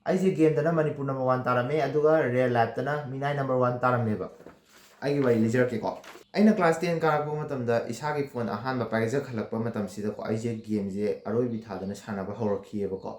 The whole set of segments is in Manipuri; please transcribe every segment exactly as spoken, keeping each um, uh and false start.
ꯑꯩꯁꯦ ꯒꯦꯝꯗꯅ ꯃꯅꯤꯄꯨꯔ ꯅꯝꯕꯔ ꯋꯥꯟ ꯇꯥꯔꯝꯃꯦ, ꯑꯗꯨꯒ ꯔꯤꯌꯦꯜ ꯂꯥꯏꯐꯇꯅ ꯃꯤꯅꯥꯏ ꯅꯝꯕꯔ ꯋꯥꯟ ꯇꯥꯔꯝꯃꯦꯕ꯫ ꯑꯩꯒꯤ ꯋꯥꯔꯤ ꯂꯤꯖꯔꯛꯀꯦꯀꯣ꯫ ꯑꯩꯅ ꯀ꯭ꯂꯥꯁ ꯇꯦꯟ ꯀꯥꯔꯛꯄ ꯃꯇꯝꯗ ꯏꯁꯥꯒꯤ ꯐꯣꯟ ꯑꯍꯥꯟꯕ ꯄꯥꯏꯖꯈꯠꯂꯛꯄ ꯃꯇꯝꯁꯤꯗꯀꯣ, ꯑꯩꯁꯦ ꯒꯦꯝꯁꯦ ꯑꯔꯣꯏꯕꯤ ꯊꯥꯗꯅ ꯁꯥꯟꯅꯕ ꯍꯧꯔꯛꯈꯤꯑꯕꯀꯣ꯫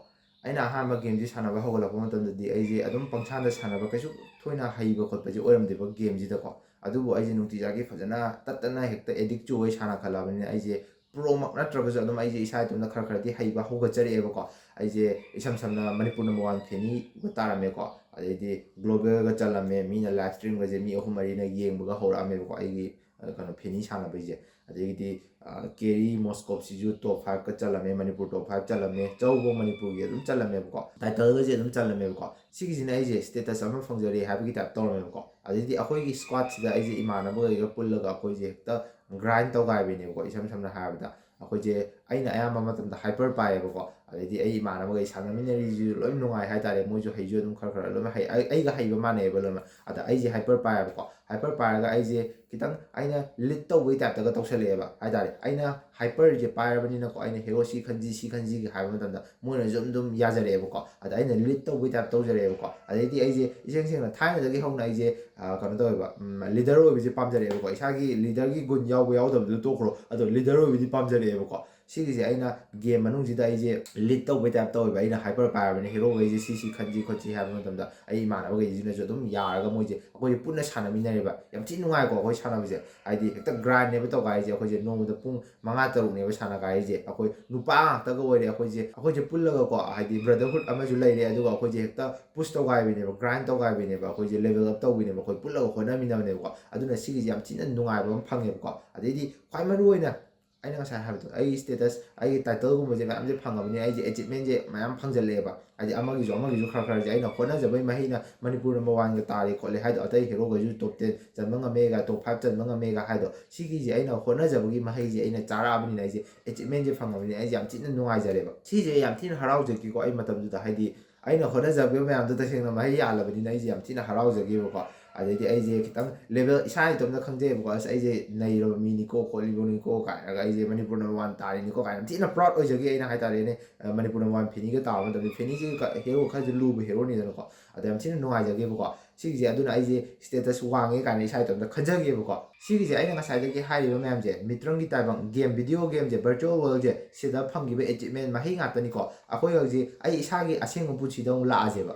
ꯑꯩꯅ ꯑꯍꯥꯟꯕ ꯒꯦꯝꯁꯦ ꯁꯥꯟꯅꯕ ꯍꯧꯒꯠꯂꯛꯄ ꯃꯇꯝꯗꯗꯤ ꯑꯩꯁꯦ ꯑꯗꯨꯝ ꯄꯪꯁꯥꯟꯗ ꯁꯥꯟꯅꯕ, ꯀꯩꯁꯨ ꯊꯣꯏꯅ ꯍꯩꯕ ꯈꯣꯠꯄꯁꯦ ꯑꯣꯏꯔꯝꯗꯦꯕ ꯒꯦꯝꯁꯤꯗꯀꯣ꯫ ꯑꯗꯨꯕꯨ ꯑꯩꯁꯦ ꯅꯨꯡꯇꯤꯖꯥꯒꯤ ꯐꯖꯅ ꯇꯠꯇꯅ ꯍꯦꯛꯇ ꯑꯦꯗꯤꯛ ꯆꯨꯕꯩ ꯁꯥꯟꯅ ꯈꯠꯂꯛꯑꯕꯅꯤꯅ, ꯑꯩꯁꯦ ꯄ꯭ꯔꯣꯃꯛ ꯅꯠꯇ꯭ꯔꯒꯁꯨ ꯑꯗꯨꯝ ꯑꯩꯁꯦ ꯏꯁꯥ ꯏꯇꯣꯝꯇ ꯈꯔ ꯈꯔꯗꯤ ꯍꯩꯕ ꯍꯧꯒꯠꯆꯔꯛꯑꯦꯕꯀꯣ꯫ ꯑꯩꯁꯦ ꯏꯁꯝ ꯁꯝꯅ ꯃꯅꯤꯄꯨꯔ ꯅꯝꯕꯔ ꯋꯥꯟ ꯐꯦꯅꯤꯒ ꯇꯥꯔꯝꯃꯦꯀꯣ꯫ ꯑꯗꯩꯗꯤ ꯒ꯭ꯂꯣꯕꯦꯜꯒ ꯆꯜꯂꯝꯃꯦ, ꯃꯤꯅ ꯂꯥꯏꯚ ꯁ꯭ꯇ꯭ꯔꯤꯝꯒꯁꯦ ꯃꯤ ꯑꯍꯨꯝ ꯃꯔꯤꯅ ꯌꯦꯡꯕꯒ ꯍꯧꯔꯛꯑꯝꯃꯦꯕꯀꯣ, ꯑꯩꯒꯤ ꯑ, ꯀꯩꯅꯣ, ꯐꯦꯅꯤ ꯁꯥꯟꯅꯕꯩꯁꯦ꯫ ꯑꯗꯒꯤꯗꯤ ꯑ, ꯀꯦꯔꯤ ꯃꯣꯁꯀꯣꯞꯁꯤꯁꯨ ꯇꯣꯞ ꯐꯥꯏꯚꯀ ꯆꯜꯂꯝꯃꯦ, ꯃꯅꯤꯄꯨꯔ ꯇꯣꯞ ꯐꯥꯏꯚ ꯆꯜꯂꯝꯃꯦ, ꯆꯧꯕ ꯃꯅꯤꯄꯨꯔꯒꯤ ꯑꯗꯨꯝ ꯆꯜꯂꯝꯃꯦꯕꯀꯣ, ꯇꯥꯏꯇꯜꯒꯁꯦ ꯑꯗꯨꯝ ꯆꯜꯂꯝꯃꯦꯕꯀꯣ꯫ ꯁꯤꯒꯤꯁꯤꯅ ꯑꯩꯁꯦ ꯁ꯭ꯇꯦꯇꯁ ꯑꯃ ꯐꯪꯖꯔꯦ ꯍꯥꯏꯕꯒꯤ ꯇꯥꯏꯞ ꯇꯧꯔꯝꯃꯦꯕꯀꯣ꯫ ꯑꯗꯩꯗꯤ ꯑꯩꯈꯣꯏꯒꯤ ꯁ꯭ꯀ꯭ꯋꯥꯠꯁꯤꯗ ꯑꯩꯁꯦ ꯏꯃꯥꯟꯅꯕꯈꯩꯒ ꯄꯨꯜꯂꯒ ꯑꯩꯈꯣꯏꯁꯦ ꯍꯦꯛꯇ ꯒ꯭ꯔꯥꯏꯟ ꯇꯧꯒꯥꯏꯕꯤꯅꯦꯕꯀꯣ꯫ ꯏꯁꯝ ꯁꯝꯅ ꯍꯥꯏꯔꯕꯗ ꯑꯩꯈꯣꯏꯁꯦ, ꯑꯩꯅ ꯑꯌꯥꯝꯕ ꯃꯇꯝꯗ ꯍꯥꯏꯄꯔ ꯄꯥꯏꯌꯦꯕꯀꯣ꯫ ꯑꯗꯩꯗꯤ ꯑꯩ ꯏꯃꯥꯟꯅꯕꯈꯩ ꯁꯥꯟꯅꯃꯤꯟꯅꯔꯤꯁꯤꯁꯨ ꯂꯣꯏ ꯅꯨꯡꯉꯥꯏ ꯍꯥꯏꯇꯥꯔꯦ, ꯃꯣꯏꯁꯨ ꯍꯩꯁꯨ ꯑꯗꯨꯝ ꯈꯔ ꯈꯔ ꯂꯣꯏꯅ ꯍꯩ, ꯑꯩ-, ꯑꯩꯒ ꯍꯩꯕ ꯃꯥꯟꯅꯩꯑꯕ ꯂꯣꯏꯅꯃꯛ꯫ ꯑꯗ ꯑꯩꯁꯦ ꯍꯥꯏꯄꯔ ꯄꯥꯏꯌꯦꯕꯀꯣ꯫ ꯍꯥꯏꯄꯔ ꯄꯥꯏꯔꯒ ꯑꯩꯁꯦ ꯈꯤꯇꯪ ꯑꯩꯅ ꯂꯤꯠ ꯇꯧꯕꯒꯤ ꯇꯥꯏꯞꯇꯒ ꯇꯧꯁꯜꯂꯛꯑꯦꯕ ꯍꯥꯏꯇꯥꯔꯦ꯫ ꯑꯩꯅ ꯍꯥꯏꯄꯔꯁꯦ ꯄꯥꯏꯔꯕꯅꯤꯅꯀꯣ, ꯑꯩꯅ ꯍꯦꯔꯣ ꯁꯤ ꯈꯟꯁꯤ, ꯁꯤ ꯈꯟꯁꯤꯒ ꯍꯥꯏꯕ ꯃꯇꯝꯗ ꯃꯣꯏꯅꯁꯨ ꯑꯗꯨꯝ, ꯑꯗꯨꯝ ꯌꯥꯖꯔꯛꯑꯦꯕꯀꯣ꯫ ꯑꯗ ꯑꯩꯅ ꯂꯤꯠ ꯇꯧꯕꯒꯤ ꯇꯥꯏꯞ ꯇꯧꯖꯔꯛꯑꯦꯕꯀꯣ꯫ ꯑꯗꯩꯗꯤ ꯑꯩꯁꯦ ꯏꯁꯦꯡ ꯁꯦꯡꯅ ꯊꯥꯏꯅꯗꯒꯤ ꯍꯧꯅ ꯑꯩꯁꯦ, ꯑ, ꯀꯩꯅꯣ ꯇꯧꯋꯦꯕ, ꯎꯝ, ꯂꯤꯗꯔ ꯑꯣꯏꯕꯁꯦ ꯄꯥꯝꯖꯔꯛꯑꯦꯕꯀꯣ꯫ ꯏꯁꯥꯒꯤ ꯂꯤꯗꯔꯒꯤ ꯒꯨꯟ ꯌꯥꯎꯕ ꯌꯥꯎꯗꯕꯗꯨ ꯇꯣꯛꯈ꯭ꯔꯣ, ꯑꯗꯣ ꯂꯤꯗꯔ ꯑꯣꯏꯕꯗꯤ ꯄꯥꯝꯖꯔꯛꯑꯦꯕꯀꯣ꯫ ꯁꯤꯒꯤꯁꯦ ꯑꯩꯅ ꯒꯦꯝ ꯃꯅꯨꯡꯁꯤꯗ ꯑꯩꯁꯦ ꯂꯤꯠ ꯇꯧꯕꯩ ꯇꯥꯏꯞ ꯇꯧꯋꯦꯕ꯫ ꯑꯩꯅ ꯍꯥꯏꯄꯔ ꯄꯥꯏꯔꯕꯅꯤꯅ ꯍꯦꯔꯣꯈꯩꯁꯦ ꯁꯤ ꯁꯤ ꯈꯟꯁꯤ ꯈꯣꯠꯁꯤ ꯍꯥꯏꯕ ꯃꯇꯝꯗ ꯑꯩ ꯏꯃꯥꯟꯅꯕꯈꯩꯁꯤꯅꯁꯨ ꯑꯗꯨꯝ ꯌꯥꯔꯒ ꯃꯣꯏꯁꯦ ꯑꯩꯈꯣꯏꯁꯦ ꯄꯨꯟꯅ ꯁꯥꯟꯅꯃꯤꯟꯅꯔꯦꯕ꯫ ꯌꯥꯝ ꯊꯤ ꯅꯨꯡꯉꯥꯏꯀꯣ ꯑꯩꯈꯣꯏ ꯁꯥꯟꯅꯕꯁꯦ꯫ ꯍꯥꯏꯗꯤ ꯍꯦꯛꯇ ꯒ꯭ꯔꯥꯏꯟꯅꯦꯕ ꯇꯧꯒꯥꯏꯔꯤꯁꯦ꯫ ꯑꯩꯈꯣꯏꯁꯦ ꯅꯣꯡꯃꯗ ꯄꯨꯡ ꯃꯉꯥ ꯇꯔꯨꯛꯅꯦꯕ ꯁꯥꯟꯅꯒꯥꯏꯔꯤꯁꯦ꯫ ꯑꯩꯈꯣꯏ ꯅꯨꯄꯥ ꯉꯥꯛꯇꯒ ꯑꯣꯏꯔꯦ꯫ ꯑꯩꯈꯣꯏꯁꯦ, ꯑꯩꯈꯣꯏꯁꯦ ꯄꯨꯜꯂꯒꯀꯣ, ꯍꯥꯏꯗꯤ ꯕ꯭ꯔꯗꯔꯍꯨꯗ ꯑꯃꯁꯨ ꯂꯩꯔꯦ, ꯑꯗꯨꯒ ꯑꯩꯈꯣꯏꯁꯦ ꯍꯦꯛꯇ ꯄꯨꯁ ꯇꯧꯒꯥꯏꯕꯤꯅꯦꯕ, ꯒ꯭ꯔꯥꯏꯟ ꯇꯧꯒꯥꯏꯕꯤꯅꯦꯕ, ꯑꯩꯈꯣꯏꯁꯦ ꯂꯦꯚꯦꯜ ꯑꯞ ꯇꯧꯕꯤꯅꯦꯕ, ꯑꯩꯈꯣꯏ ꯄꯨꯜꯂꯒ ꯍꯣꯠꯅꯃꯤꯟꯅꯕꯅꯦꯕꯀꯣ꯫ ꯑꯗꯨꯅ ꯁꯤꯒꯤꯁꯦ ꯌꯥꯝ ꯊꯤꯅ ꯅꯨꯡꯉꯥꯏꯕ ꯑꯃ ꯐꯪꯉꯦꯕꯀꯣ꯫ ꯑꯗꯩꯗꯤ ꯈ꯭ꯋꯥꯏ ꯃꯔꯨ ꯑꯣꯏꯅ ꯑꯩꯅ ꯉꯁꯥꯏ ꯍꯥꯏꯕꯗꯣ, ꯑꯩꯒꯤ ꯁ꯭ꯇꯦꯇꯁ, ꯑꯩꯒꯤ ꯇꯥꯏꯇꯜꯒꯨꯝꯕꯁꯦ ꯃꯌꯥꯝꯁꯦ ꯐꯪꯉꯕꯅꯤꯅ ꯑꯩꯁꯦ ꯑꯦꯆꯤꯞꯃꯦꯟꯁꯦ ꯃꯌꯥꯝ ꯐꯪꯖꯜꯂꯛꯑꯦꯕ꯫ ꯍꯥꯏꯗꯤ ꯑꯃꯒꯤꯁꯨ ꯑꯃꯒꯤꯁꯨ ꯈꯔ ꯈꯔꯁꯦ ꯑꯩꯅ ꯍꯣꯠꯅꯖꯕꯒꯤ ꯃꯍꯩꯅ ꯃꯅꯤꯄꯨꯔ ꯅꯝꯕꯔ ꯋꯥꯟꯒ ꯇꯥꯔꯦ ꯈꯣꯠꯂꯦ ꯍꯥꯏꯗꯣ, ꯑꯇꯩ ꯍꯦꯔꯣꯈꯩꯁꯨ ꯇꯣꯞ ꯇꯦꯟ ꯆꯟꯕ ꯉꯝꯃꯦꯒ, ꯇꯣꯞ ꯐꯥꯏꯚ ꯆꯟꯕ ꯉꯝꯃꯦꯒ ꯍꯥꯏꯗꯣ, ꯁꯤꯒꯤꯁꯦ ꯑꯩꯅ ꯍꯣꯠꯅꯖꯕꯒꯤ ꯃꯍꯩꯁꯦ ꯑꯩꯅ ꯆꯥꯔꯛꯑꯕꯅꯤꯅ ꯑꯩꯁꯦ ꯑꯦꯆꯤꯞꯃꯦꯟꯁꯦ ꯐꯪꯉꯕꯅꯤꯅ ꯑꯩꯁꯦ ꯌꯥꯝ ꯊꯤꯅ ꯅꯨꯡꯉꯥꯏꯖꯔꯦꯕ꯫ ꯁꯤꯁꯦ ꯌꯥꯝ ꯊꯤꯅ ꯍꯔꯥꯎꯖꯈꯤꯀꯣ ꯑꯩ ꯃꯇꯝꯗꯨꯗ꯫ ꯍꯥꯏꯗꯤ ꯑꯩꯅ ꯍꯣꯠꯅꯖꯕ ꯃꯌꯥꯝꯗꯣ ꯇꯁꯦꯡꯅ ꯃꯍꯩ ꯌꯥꯜꯂꯕꯅꯤꯅ ꯑꯩꯁꯦ ꯌꯥꯝ ꯊꯤꯅ ꯍꯔꯥꯎꯖꯈꯤꯕꯀꯣ꯫ ꯑꯗꯩꯗꯤ ꯑꯩꯁꯦ ꯈꯤꯇꯪ ꯂꯦꯕꯦꯜ ꯏꯁꯥ ꯏꯇꯣꯝꯇ ꯈꯪꯖꯩꯕꯀꯣ, ꯑꯁ ꯑꯩꯁꯦ ꯅꯩꯔꯕ ꯃꯤꯅꯤꯀꯣ ꯈꯣꯠꯂꯤꯕꯅꯤꯀꯣ ꯀꯥꯏꯅꯒ, ꯑꯩꯁꯦ ꯃꯅꯤꯄꯨꯔ ꯅꯝꯕꯔ ꯋꯥꯟ ꯇꯥꯔꯤꯅꯤꯀꯣ ꯀꯥꯏꯅ ꯌꯥꯝ ꯊꯤꯅ ꯄ꯭ꯔꯥꯎꯗ ꯑꯣꯏꯖꯈꯤ ꯑꯩꯅ ꯍꯥꯏꯇꯥꯔꯦꯅꯦ꯫ ꯃꯅꯤꯄꯨꯔ ꯅꯝꯕꯔ ꯋꯥꯟ ꯐꯦꯅꯤꯒ ꯇꯥꯕ ꯃꯇꯝꯗ, ꯐꯦꯅꯤꯁꯤ ꯍꯦꯔꯣ ꯈꯔꯁꯨ ꯂꯨꯕ ꯍꯦꯔꯣꯅꯤꯗꯅꯀꯣ, ꯑꯗ ꯌꯥꯝ ꯊꯤꯅ ꯅꯨꯡꯉꯥꯏꯖꯒꯦꯕꯀꯣ꯫ ꯁꯤꯒꯤꯁꯦ ꯑꯗꯨꯅ ꯑꯩꯁꯦ ꯁ꯭ꯇꯦꯇꯁ ꯋꯥꯡꯉꯦ ꯀꯥꯏꯅ ꯏꯁꯥ ꯏꯇꯣꯝꯇ ꯈꯟꯖꯒꯦꯕꯀꯣ꯫ ꯁꯤꯒꯤꯁꯦ ꯑꯩꯅ ꯉꯁꯥꯏꯗꯒꯤ ꯍꯥꯏꯔꯤꯕ ꯃꯌꯥꯝꯁꯦ, ꯃꯤꯇ꯭ꯔꯪꯒꯤ ꯇꯥꯏꯕꯪ ꯒꯦꯝ, ꯚꯤꯗꯤꯑꯣ ꯒꯦꯝꯁꯦ, ꯚꯔꯆꯨꯋꯦꯜ ꯋꯥꯔꯜꯁꯦ, ꯁꯤꯗ ꯐꯪꯈꯤꯕ ꯑꯦꯆꯤꯞꯃꯦꯟ ꯃꯍꯩ ꯉꯥꯛꯇꯅꯤꯀꯣ꯫ ꯑꯩꯈꯣꯏ ꯍꯧꯖꯤꯛ ꯑꯩ ꯏꯁꯥꯒꯤ ꯑꯁꯦꯡꯕ ꯄꯨꯟꯁꯤꯗ ꯑꯃꯨꯛ ꯂꯥꯛꯑꯁꯦꯕ꯫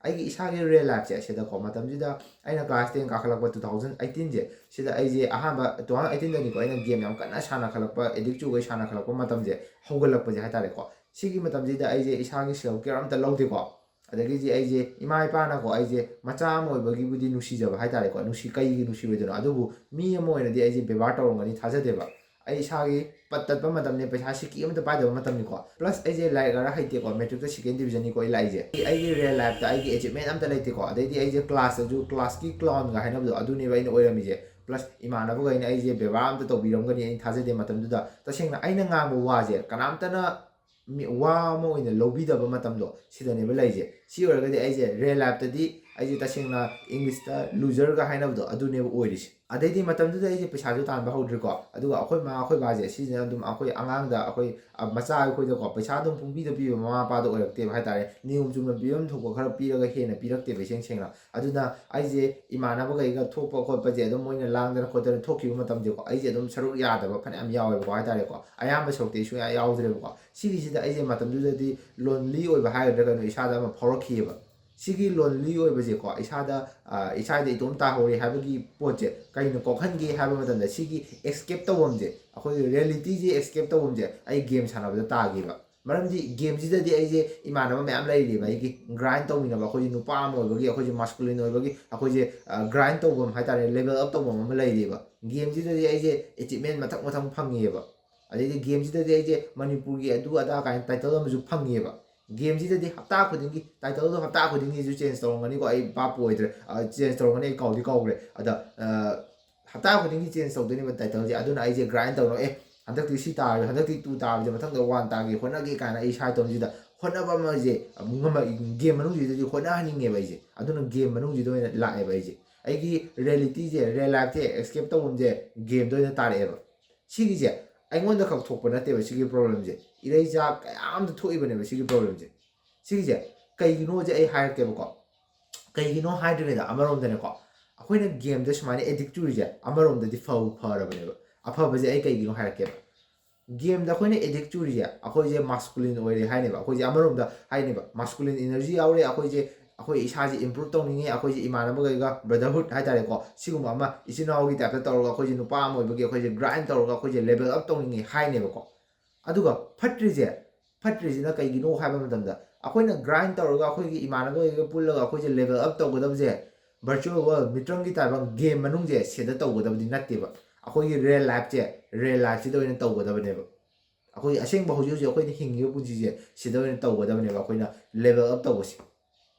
ꯑꯩꯒꯤ ꯏꯁꯥꯒꯤ ꯔꯤꯌꯦꯜ ꯂꯥꯏꯐꯁꯦ ꯁꯤꯗꯀꯣ, ꯃꯇꯝꯁꯤꯗ ꯑꯩꯅ ꯀ꯭ꯂꯥꯁ ꯇꯦꯟ ꯀꯥꯈꯠꯂꯛꯄ ꯇꯨ ꯊꯥꯎꯖꯟ ꯑꯩꯠꯇꯤꯟꯁꯦ, ꯁꯤꯗ ꯑꯩꯁꯦ ꯑꯍꯥꯟꯕ ꯇꯨ ꯊꯥꯎꯖꯟ ꯑꯩꯠꯇꯤꯟꯗꯅꯤꯀꯣ ꯑꯩꯅ ꯒꯦꯝ ꯌꯥꯝ ꯀꯟꯅ ꯁꯥꯟꯅꯈꯠꯂꯛꯄ, ꯑꯦꯗꯤꯛ ꯆꯨꯒꯩ ꯁꯥꯟꯅꯈꯠꯂꯛꯄ ꯃꯇꯝꯁꯦ, ꯍꯧꯒꯠꯂꯛꯄꯁꯦ ꯍꯥꯏꯇꯥꯔꯦꯀꯣ꯫ ꯁꯤꯒꯤ ꯃꯇꯝꯁꯤꯗ ꯑꯩꯁꯦ ꯏꯁꯥꯒꯤ ꯁꯦꯜꯐ ꯀꯦꯌꯔ ꯑꯝꯇ ꯂꯧꯗꯦꯀꯣ꯫ ꯑꯗꯒꯤꯗꯤ ꯑꯩꯁꯦ ꯏꯃꯥ ꯏꯄꯥꯅꯀꯣ, ꯑꯩꯁꯦ ꯃꯆꯥ ꯑꯃ ꯑꯣꯏꯕꯒꯤꯕꯨꯗꯤ ꯅꯨꯡꯁꯤꯖꯕ ꯍꯥꯏꯇꯥꯔꯦꯀꯣ, ꯅꯨꯡꯁꯤ, ꯀꯩꯒꯤ ꯅꯨꯡꯁꯤꯔꯣꯏꯗꯣꯏꯅꯣ? ꯑꯗꯨꯕꯨ ꯃꯤ ꯑꯃ ꯑꯣꯏꯅꯗꯤ ꯑꯩꯁꯦ ꯕꯦꯕꯥꯔ ꯇꯧꯔꯝꯒꯅꯤ ꯊꯥꯖꯗꯦꯕ꯫ ꯑꯩ ꯏꯁꯥꯒꯤ ꯄꯠ ꯇꯠꯄ ꯃꯇꯝꯅꯦ, ꯄꯩꯁꯥ ꯁꯤꯀꯤ ꯑꯃꯇ ꯄꯥꯏꯗꯕ ꯃꯇꯝꯅꯤꯀꯣ꯫ ꯄ꯭ꯂꯁ ꯑꯩꯁꯦ ꯂꯥꯏꯔꯤꯛ ꯈꯔ ꯍꯩꯇꯦꯀꯣ, ꯃꯦꯇ꯭ꯔꯤꯛꯇ ꯁꯦꯀꯦꯟ ꯗꯤꯕꯤꯖꯟꯅꯤꯀꯣ ꯑꯩ ꯂꯥꯛꯏꯁꯦ꯫ ꯑꯩꯒꯤ ꯔꯤꯌꯦꯜ ꯂꯥꯏꯐꯇ ꯑꯩꯒꯤ ꯑꯦꯆꯤꯞꯃꯦꯟ ꯑꯝꯇ ꯂꯩꯇꯦꯀꯣ꯫ ꯑꯗꯩꯗꯤ ꯑꯩꯁꯦ ꯀ꯭ꯂꯥꯁꯇꯁꯨ, ꯀ꯭ꯂꯥꯁꯀꯤ ꯀ꯭ꯂꯥꯎꯟꯒ ꯍꯥꯏꯅꯕꯗꯣ, ꯑꯗꯨꯅꯦꯕ ꯑꯩꯅ ꯑꯣꯏꯔꯝꯃꯤꯁꯦ꯫ ꯄ꯭ꯂꯁ ꯏꯃꯥꯟꯅꯕꯈꯩꯅ ꯑꯩꯁꯦ ꯕꯦꯕꯥꯔ ꯑꯝꯇ ꯇꯧꯕꯤꯔꯝꯒꯅꯤ ꯑꯩꯅ ꯊꯥꯖꯗꯦ ꯃꯇꯝꯗꯨꯗ꯫ ꯇꯁꯦꯡꯅ ꯑꯩꯅ ꯉꯥꯡꯕ ꯋꯥꯁꯦ ꯀꯅꯥꯝꯇꯅ ꯃꯤ-, ꯋꯥ ꯑꯃ ꯑꯣꯏꯅ ꯂꯧꯕꯤꯗꯕ ꯃꯇꯝꯗꯣ, ꯁꯤꯗꯅꯦꯕ ꯂꯩꯔꯤꯁꯦ꯫ ꯁꯤ ꯑꯣꯏꯔꯒꯗꯤ ꯑꯩꯁꯦ ꯔꯤꯌꯦꯜ ꯂꯥꯏꯐꯇꯗꯤ ꯑꯩꯁꯦ ꯇꯁꯦꯡꯅ ꯏꯪꯂꯤꯁꯇ ꯂꯨꯖꯔꯒ ꯍꯥꯏꯅꯕꯗꯣ, ꯑꯗꯨꯅꯦꯕ ꯑꯣꯏꯔꯤꯁꯦ꯫ ꯑꯗꯩꯗꯤ ꯃꯇꯝꯗꯨꯗ ꯑꯩꯁꯦ ꯄꯩꯁꯥꯁꯨ ꯇꯥꯟꯕ ꯍꯧꯗ꯭ꯔꯤꯀꯣ꯫ ꯑꯗꯨꯒ ꯑꯩꯈꯣꯏ ꯃꯥ ꯑꯩꯈꯣꯏ ꯕꯥꯁꯦ ꯁꯤꯁꯤꯅ ꯑꯗꯨꯝ ꯑꯩꯈꯣꯏ ꯑꯉꯥꯡꯗ, ꯑꯩꯈꯣꯏ, ꯑ, ꯃꯆꯥ ꯑꯩꯈꯣꯏꯗꯀꯣ, ꯄꯩꯁꯥ ꯑꯗꯨꯝ ꯄꯨꯡꯄꯤꯗ ꯄꯤꯕ ꯃꯃꯥ ꯃꯄꯥꯗꯣ ꯑꯣꯏꯔꯛꯇꯦꯕ ꯍꯥꯏꯇꯥꯔꯦ꯫ ꯅꯤꯌꯣꯝ ꯆꯨꯝꯅ ꯄꯤꯐꯝ ꯊꯣꯛꯄ ꯈꯔ ꯄꯤꯔꯒ ꯍꯦꯟꯅ ꯄꯤꯔꯛꯇꯦꯕ ꯏꯁꯦꯡ ꯁꯦꯡꯅ꯫ ꯑꯗꯨꯅ ꯑꯩꯁꯦ ꯏꯃꯥꯟꯅꯕꯈꯩꯒ ꯊꯣꯛꯄ ꯈꯣꯠꯄꯁꯦ ꯑꯗꯨꯝ ꯃꯣꯏꯅ ꯂꯥꯡꯗꯅ ꯈꯣꯠꯇꯅ ꯊꯣꯛꯈꯤꯕ ꯃꯇꯝꯁꯦꯀꯣ, ꯑꯩꯁꯦ ꯑꯗꯨꯝ ꯁꯔꯨꯛ ꯌꯥꯗꯕ ꯐꯅꯌꯥꯝ ꯌꯥꯎꯋꯦꯕꯀꯣ ꯍꯥꯏꯇꯥꯔꯦꯀꯣ꯫ ꯑꯌꯥꯝꯕ ꯁꯔꯨꯛꯇꯤ ꯑꯩ ꯁꯨꯡꯌꯥ ꯌꯥꯎꯗ꯭ꯔꯦꯕꯀꯣ꯫ ꯁꯤꯒꯤꯁꯤꯗ ꯑꯩꯁꯦ ꯃꯇꯝꯗꯨꯗꯗꯤ ꯂꯣꯟꯂꯤ ꯑꯣꯏꯕ ꯍꯥꯏꯒꯗ꯭ꯔꯥ ꯀꯩꯅꯣ, ꯏꯁꯥꯗ ꯑꯃ ꯐꯥꯎꯔꯛꯈꯤꯑꯕ꯫ ꯁꯤꯒꯤ ꯂꯣꯟꯂꯤ ꯑꯣꯏꯕꯁꯦꯀꯣ, ꯏꯁꯥꯗ, ꯑ, ꯏꯁꯥꯗ ꯏꯇꯣꯝ ꯇꯥꯍꯧꯔꯦ ꯍꯥꯏꯕꯒꯤ ꯄꯣꯠꯁꯦ ꯀꯩꯅ ꯀꯣꯛꯍꯟꯒꯦ ꯍꯥꯏꯕ ꯃꯇꯝꯗ, ꯁꯤꯒꯤ ꯑꯦꯁꯀꯦꯞ ꯇꯧꯐꯝꯁꯦ, ꯑꯩꯈꯣꯏꯒꯤ ꯔꯤꯌꯦꯂꯤꯇꯤꯁꯦ ꯑꯦꯁꯀꯦꯞ ꯇꯧꯐꯝꯁꯦ ꯑꯩ ꯒꯦꯝ ꯁꯥꯟꯅꯕꯗ ꯇꯥꯈꯤꯕ꯫ ꯃꯔꯝꯗꯤ ꯒꯦꯝꯁꯤꯗꯗꯤ ꯑꯩꯁꯦ ꯏꯃꯥꯟꯅꯕ ꯃꯌꯥꯝ ꯂꯩꯔꯤꯕ, ꯑꯩꯒꯤ ꯒ꯭ꯔꯥꯏꯟ ꯇꯧꯃꯤꯟꯅꯕ, ꯑꯩꯈꯣꯏꯁꯦ ꯅꯨꯄꯥ ꯑꯃ ꯑꯣꯏꯕꯒꯤ, ꯑꯩꯈꯣꯏꯁꯦ ꯃꯥꯁꯀꯨꯂꯤꯟ ꯑꯣꯏꯕꯒꯤ, ꯑꯩꯈꯣꯏꯁꯦ, ꯑ, ꯒ꯭ꯔꯥꯏꯟ ꯇꯧꯐꯝ ꯍꯥꯏꯇꯥꯔꯦ, ꯂꯦꯚꯦꯜ ꯑꯞ ꯇꯧꯐꯝ ꯑꯃ ꯂꯩꯔꯤꯕ꯫ ꯒꯦꯝꯁꯤꯗꯗꯤ ꯑꯩꯁꯦ ꯑꯦꯆꯤꯞꯃꯦꯟ ꯃꯊꯪ ꯃꯊꯪ ꯐꯪꯉꯦꯕ꯫ ꯑꯗꯩꯗꯤ ꯒꯦꯝꯁꯤꯗꯗꯤ ꯑꯩꯁꯦ ꯃꯅꯤꯄꯨꯔꯒꯤ ꯑꯗꯨ ꯑꯗꯥ ꯀꯥꯏꯅ ꯇꯥꯏꯇꯜ ꯑꯃꯁꯨ ꯐꯪꯉꯦꯕ꯫ ꯒꯦꯝꯁꯤꯗꯗꯤ ꯍꯞꯇꯥ ꯈꯨꯗꯤꯡꯒꯤ, ꯇꯥꯏꯇꯜꯗꯣ ꯍꯞꯇꯥ ꯈꯨꯗꯤꯡꯒꯤꯁꯨ ꯆꯦꯟꯖ ꯇꯧꯔꯝꯒꯅꯤꯀꯣ, ꯑꯩ ꯚꯥꯞꯄꯨ ꯑꯣꯏꯗ꯭ꯔꯦ, ꯆꯦꯟꯖ ꯇꯧꯔꯝꯒꯅꯤ, ꯑꯩ ꯀꯥꯎꯗꯤ ꯀꯥꯎꯈ꯭ꯔꯦ꯫ ꯑꯗ, ꯑ, ꯍꯞꯇꯥ ꯈꯨꯗꯤꯡꯒꯤ ꯆꯦꯟꯖ ꯇꯧꯗꯣꯏꯅꯦꯕ ꯇꯥꯏꯇꯜꯁꯦ꯫ ꯑꯗꯨꯅ ꯑꯩꯁꯦ ꯒ꯭ꯔꯥꯏꯟ ꯇꯧꯔꯒ, ꯑꯦ, ꯍꯟꯗꯛꯇꯤ ꯁꯤ ꯇꯥꯔꯦ, ꯍꯟꯗꯛꯇꯤ ꯇꯨ ꯇꯥꯕꯁꯦ ꯃꯊꯪꯗ ꯋꯥꯟ ꯇꯥꯒꯦ ꯍꯣꯠꯅꯒꯦ ꯀꯥꯏꯅ ꯑꯩ ꯏꯁꯥ ꯏꯇꯣꯝꯁꯤꯗ ꯍꯣꯠꯅꯕ ꯑꯃꯁꯦ ꯉꯝꯃ-, ꯒꯦꯝ ꯃꯅꯨꯡꯁꯤꯗꯗꯤ ꯍꯣꯠꯅꯍꯟꯅꯤꯡꯉꯦꯕ ꯑꯩꯁꯦ꯫ ꯑꯗꯨꯅ ꯒꯦꯝ ꯃꯅꯨꯡꯁꯤꯗ ꯑꯣꯏꯅ ꯂꯥꯛꯑꯦꯕ ꯑꯩꯁꯦ꯫ ꯑꯩꯒꯤ ꯔꯤꯌꯦꯂꯤꯇꯤꯁꯦ, ꯔꯤꯌꯦꯜ ꯂꯥꯏꯐꯁꯦ ꯑꯦꯁꯀꯦꯞ ꯇꯧꯐꯝꯁꯦ ꯒꯦꯝꯗ ꯑꯣꯏꯅ ꯇꯥꯔꯛꯑꯦꯕ꯫ ꯁꯤꯒꯤꯁꯦ ꯑꯩꯉꯣꯟꯗ ꯈꯛ ꯊꯣꯛꯄ ꯅꯠꯇꯦꯕ ꯁꯤꯒꯤ ꯄ꯭ꯔꯣꯕ꯭ꯂꯦꯝꯁꯦ, ꯏꯔꯩꯆꯥ ꯀꯌꯥ ꯑꯃꯗ ꯊꯣꯛꯏꯕꯅꯦꯕ ꯁꯤꯒꯤ ꯄ꯭ꯔꯣꯕ꯭ꯂꯦꯝꯁꯦ꯫ ꯁꯤꯒꯤꯁꯦ ꯀꯩꯒꯤꯅꯣꯁꯦ ꯑꯩ ꯍꯥꯏꯔꯛꯀꯦꯕꯀꯣ꯫ ꯀꯩꯒꯤꯅꯣ ꯍꯥꯏꯗ꯭ꯔꯤꯉꯩꯗ ꯑꯃꯔꯣꯝꯗꯅꯦꯀꯣ, ꯑꯩꯈꯣꯏꯅ ꯒꯦꯝꯗ ꯁꯨꯃꯥꯏꯅ ꯑꯦꯗꯤꯛ ꯆꯨꯔꯤꯁꯦ ꯑꯃꯔꯣꯝꯗꯗꯤ ꯐꯕ ꯐꯔꯕꯅꯦꯕ꯫ ꯑꯐꯕꯁꯦ ꯑꯩ ꯀꯩꯒꯤꯅꯣ ꯍꯥꯏꯔꯛꯀꯦꯕ꯫ ꯒꯦꯝꯗ ꯑꯩꯈꯣꯏꯅ ꯑꯦꯗꯤꯛ ꯆꯨꯔꯤꯁꯦ, ꯑꯩꯈꯣꯏꯁꯦ ꯃꯥꯁꯀꯨꯂꯤꯟ ꯑꯣꯏꯔꯦ ꯍꯥꯏꯅꯦꯕ꯫ ꯑꯩꯈꯣꯏꯁꯦ ꯑꯃꯔꯣꯝꯗ ꯍꯥꯏꯅꯦꯕ, ꯃꯥꯁꯀꯨꯂꯤꯟ ꯏꯅꯔꯖꯤ ꯌꯥꯎꯔꯦ, ꯑꯩꯈꯣꯏꯁꯦ, ꯑꯩꯈꯣꯏ ꯏꯁꯥꯁꯦ ꯏꯝꯄ꯭ꯔꯨꯞ ꯇꯧꯅꯤꯡꯉꯦ, ꯑꯩꯈꯣꯏꯁꯦ ꯏꯃꯥꯟꯅꯕꯈꯩꯒ ꯕ꯭ꯔꯗꯔꯍꯨꯗ ꯍꯥꯏꯇꯥꯔꯦꯀꯣ, ꯁꯤꯒꯨꯝꯕ ꯑꯃ ꯏꯆꯤꯟ ꯏꯅꯥꯎꯒꯤ ꯇꯥꯏꯞꯇ ꯇꯧꯔꯒ ꯑꯩꯈꯣꯏꯁꯦ ꯅꯨꯄꯥ ꯑꯃ ꯑꯣꯏꯕꯒꯤ ꯑꯩꯈꯣꯏꯁꯦ ꯒ꯭ꯔꯥꯏꯟ ꯇꯧꯔꯒ ꯑꯩꯈꯣꯏꯁꯦ ꯂꯦꯕꯦꯜ ꯑꯞ ꯇꯧꯅꯤꯡꯉꯦ ꯍꯥꯏꯅꯦꯕꯀꯣ꯫ ꯑꯗꯨꯒ ꯐꯠꯇ꯭ꯔꯤꯁꯦ, ꯐꯠꯇ꯭ꯔꯤꯁꯤꯅ ꯀꯩꯒꯤꯅꯣ ꯍꯥꯏꯕ ꯃꯇꯝꯗ, ꯑꯩꯈꯣꯏꯅ ꯒ꯭ꯔꯥꯏꯟ ꯇꯧꯔꯒ ꯑꯩꯈꯣꯏꯒꯤ ꯏꯃꯥꯟꯅꯕꯈꯩꯒ ꯄꯨꯜꯂꯒ ꯑꯩꯈꯣꯏꯁꯦ ꯂꯦꯕꯦꯜ ꯑꯞ ꯇꯧꯒꯗꯕꯁꯦ ꯚꯔꯆꯨꯋꯦꯜ ꯋꯥꯔꯜ, ꯃꯤꯇ꯭ꯔꯪꯒꯤ ꯇꯥꯏꯕꯪ ꯒꯦꯝ ꯃꯅꯨꯡꯁꯦ ꯁꯤꯗ ꯇꯧꯒꯗꯕꯗꯤ ꯅꯠꯇꯦꯕ꯫ ꯑꯩꯈꯣꯏꯒꯤ ꯔꯤꯌꯦꯜ ꯂꯥꯏꯐꯁꯦ ꯔꯤꯌꯦꯜ ꯂꯥꯏꯐꯁꯤꯗ ꯑꯣꯏꯅ ꯇꯧꯒꯗꯕꯅꯦꯕ꯫ ꯑꯩꯈꯣꯏ ꯑꯁꯦꯡꯕ ꯍꯧꯖꯤꯛ ꯍꯧꯖꯤꯛ ꯑꯩꯈꯣꯏꯅ ꯍꯤꯡꯉꯤꯕ ꯄꯨꯟꯁꯤꯁꯦ ꯁꯤꯗ ꯑꯣꯏꯅ ꯇꯧꯒꯗꯕꯅꯦꯕ ꯑꯩꯈꯣꯏꯅ ꯂꯦꯕꯦꯜ ꯑꯞ ꯇꯧꯕꯁꯦ꯫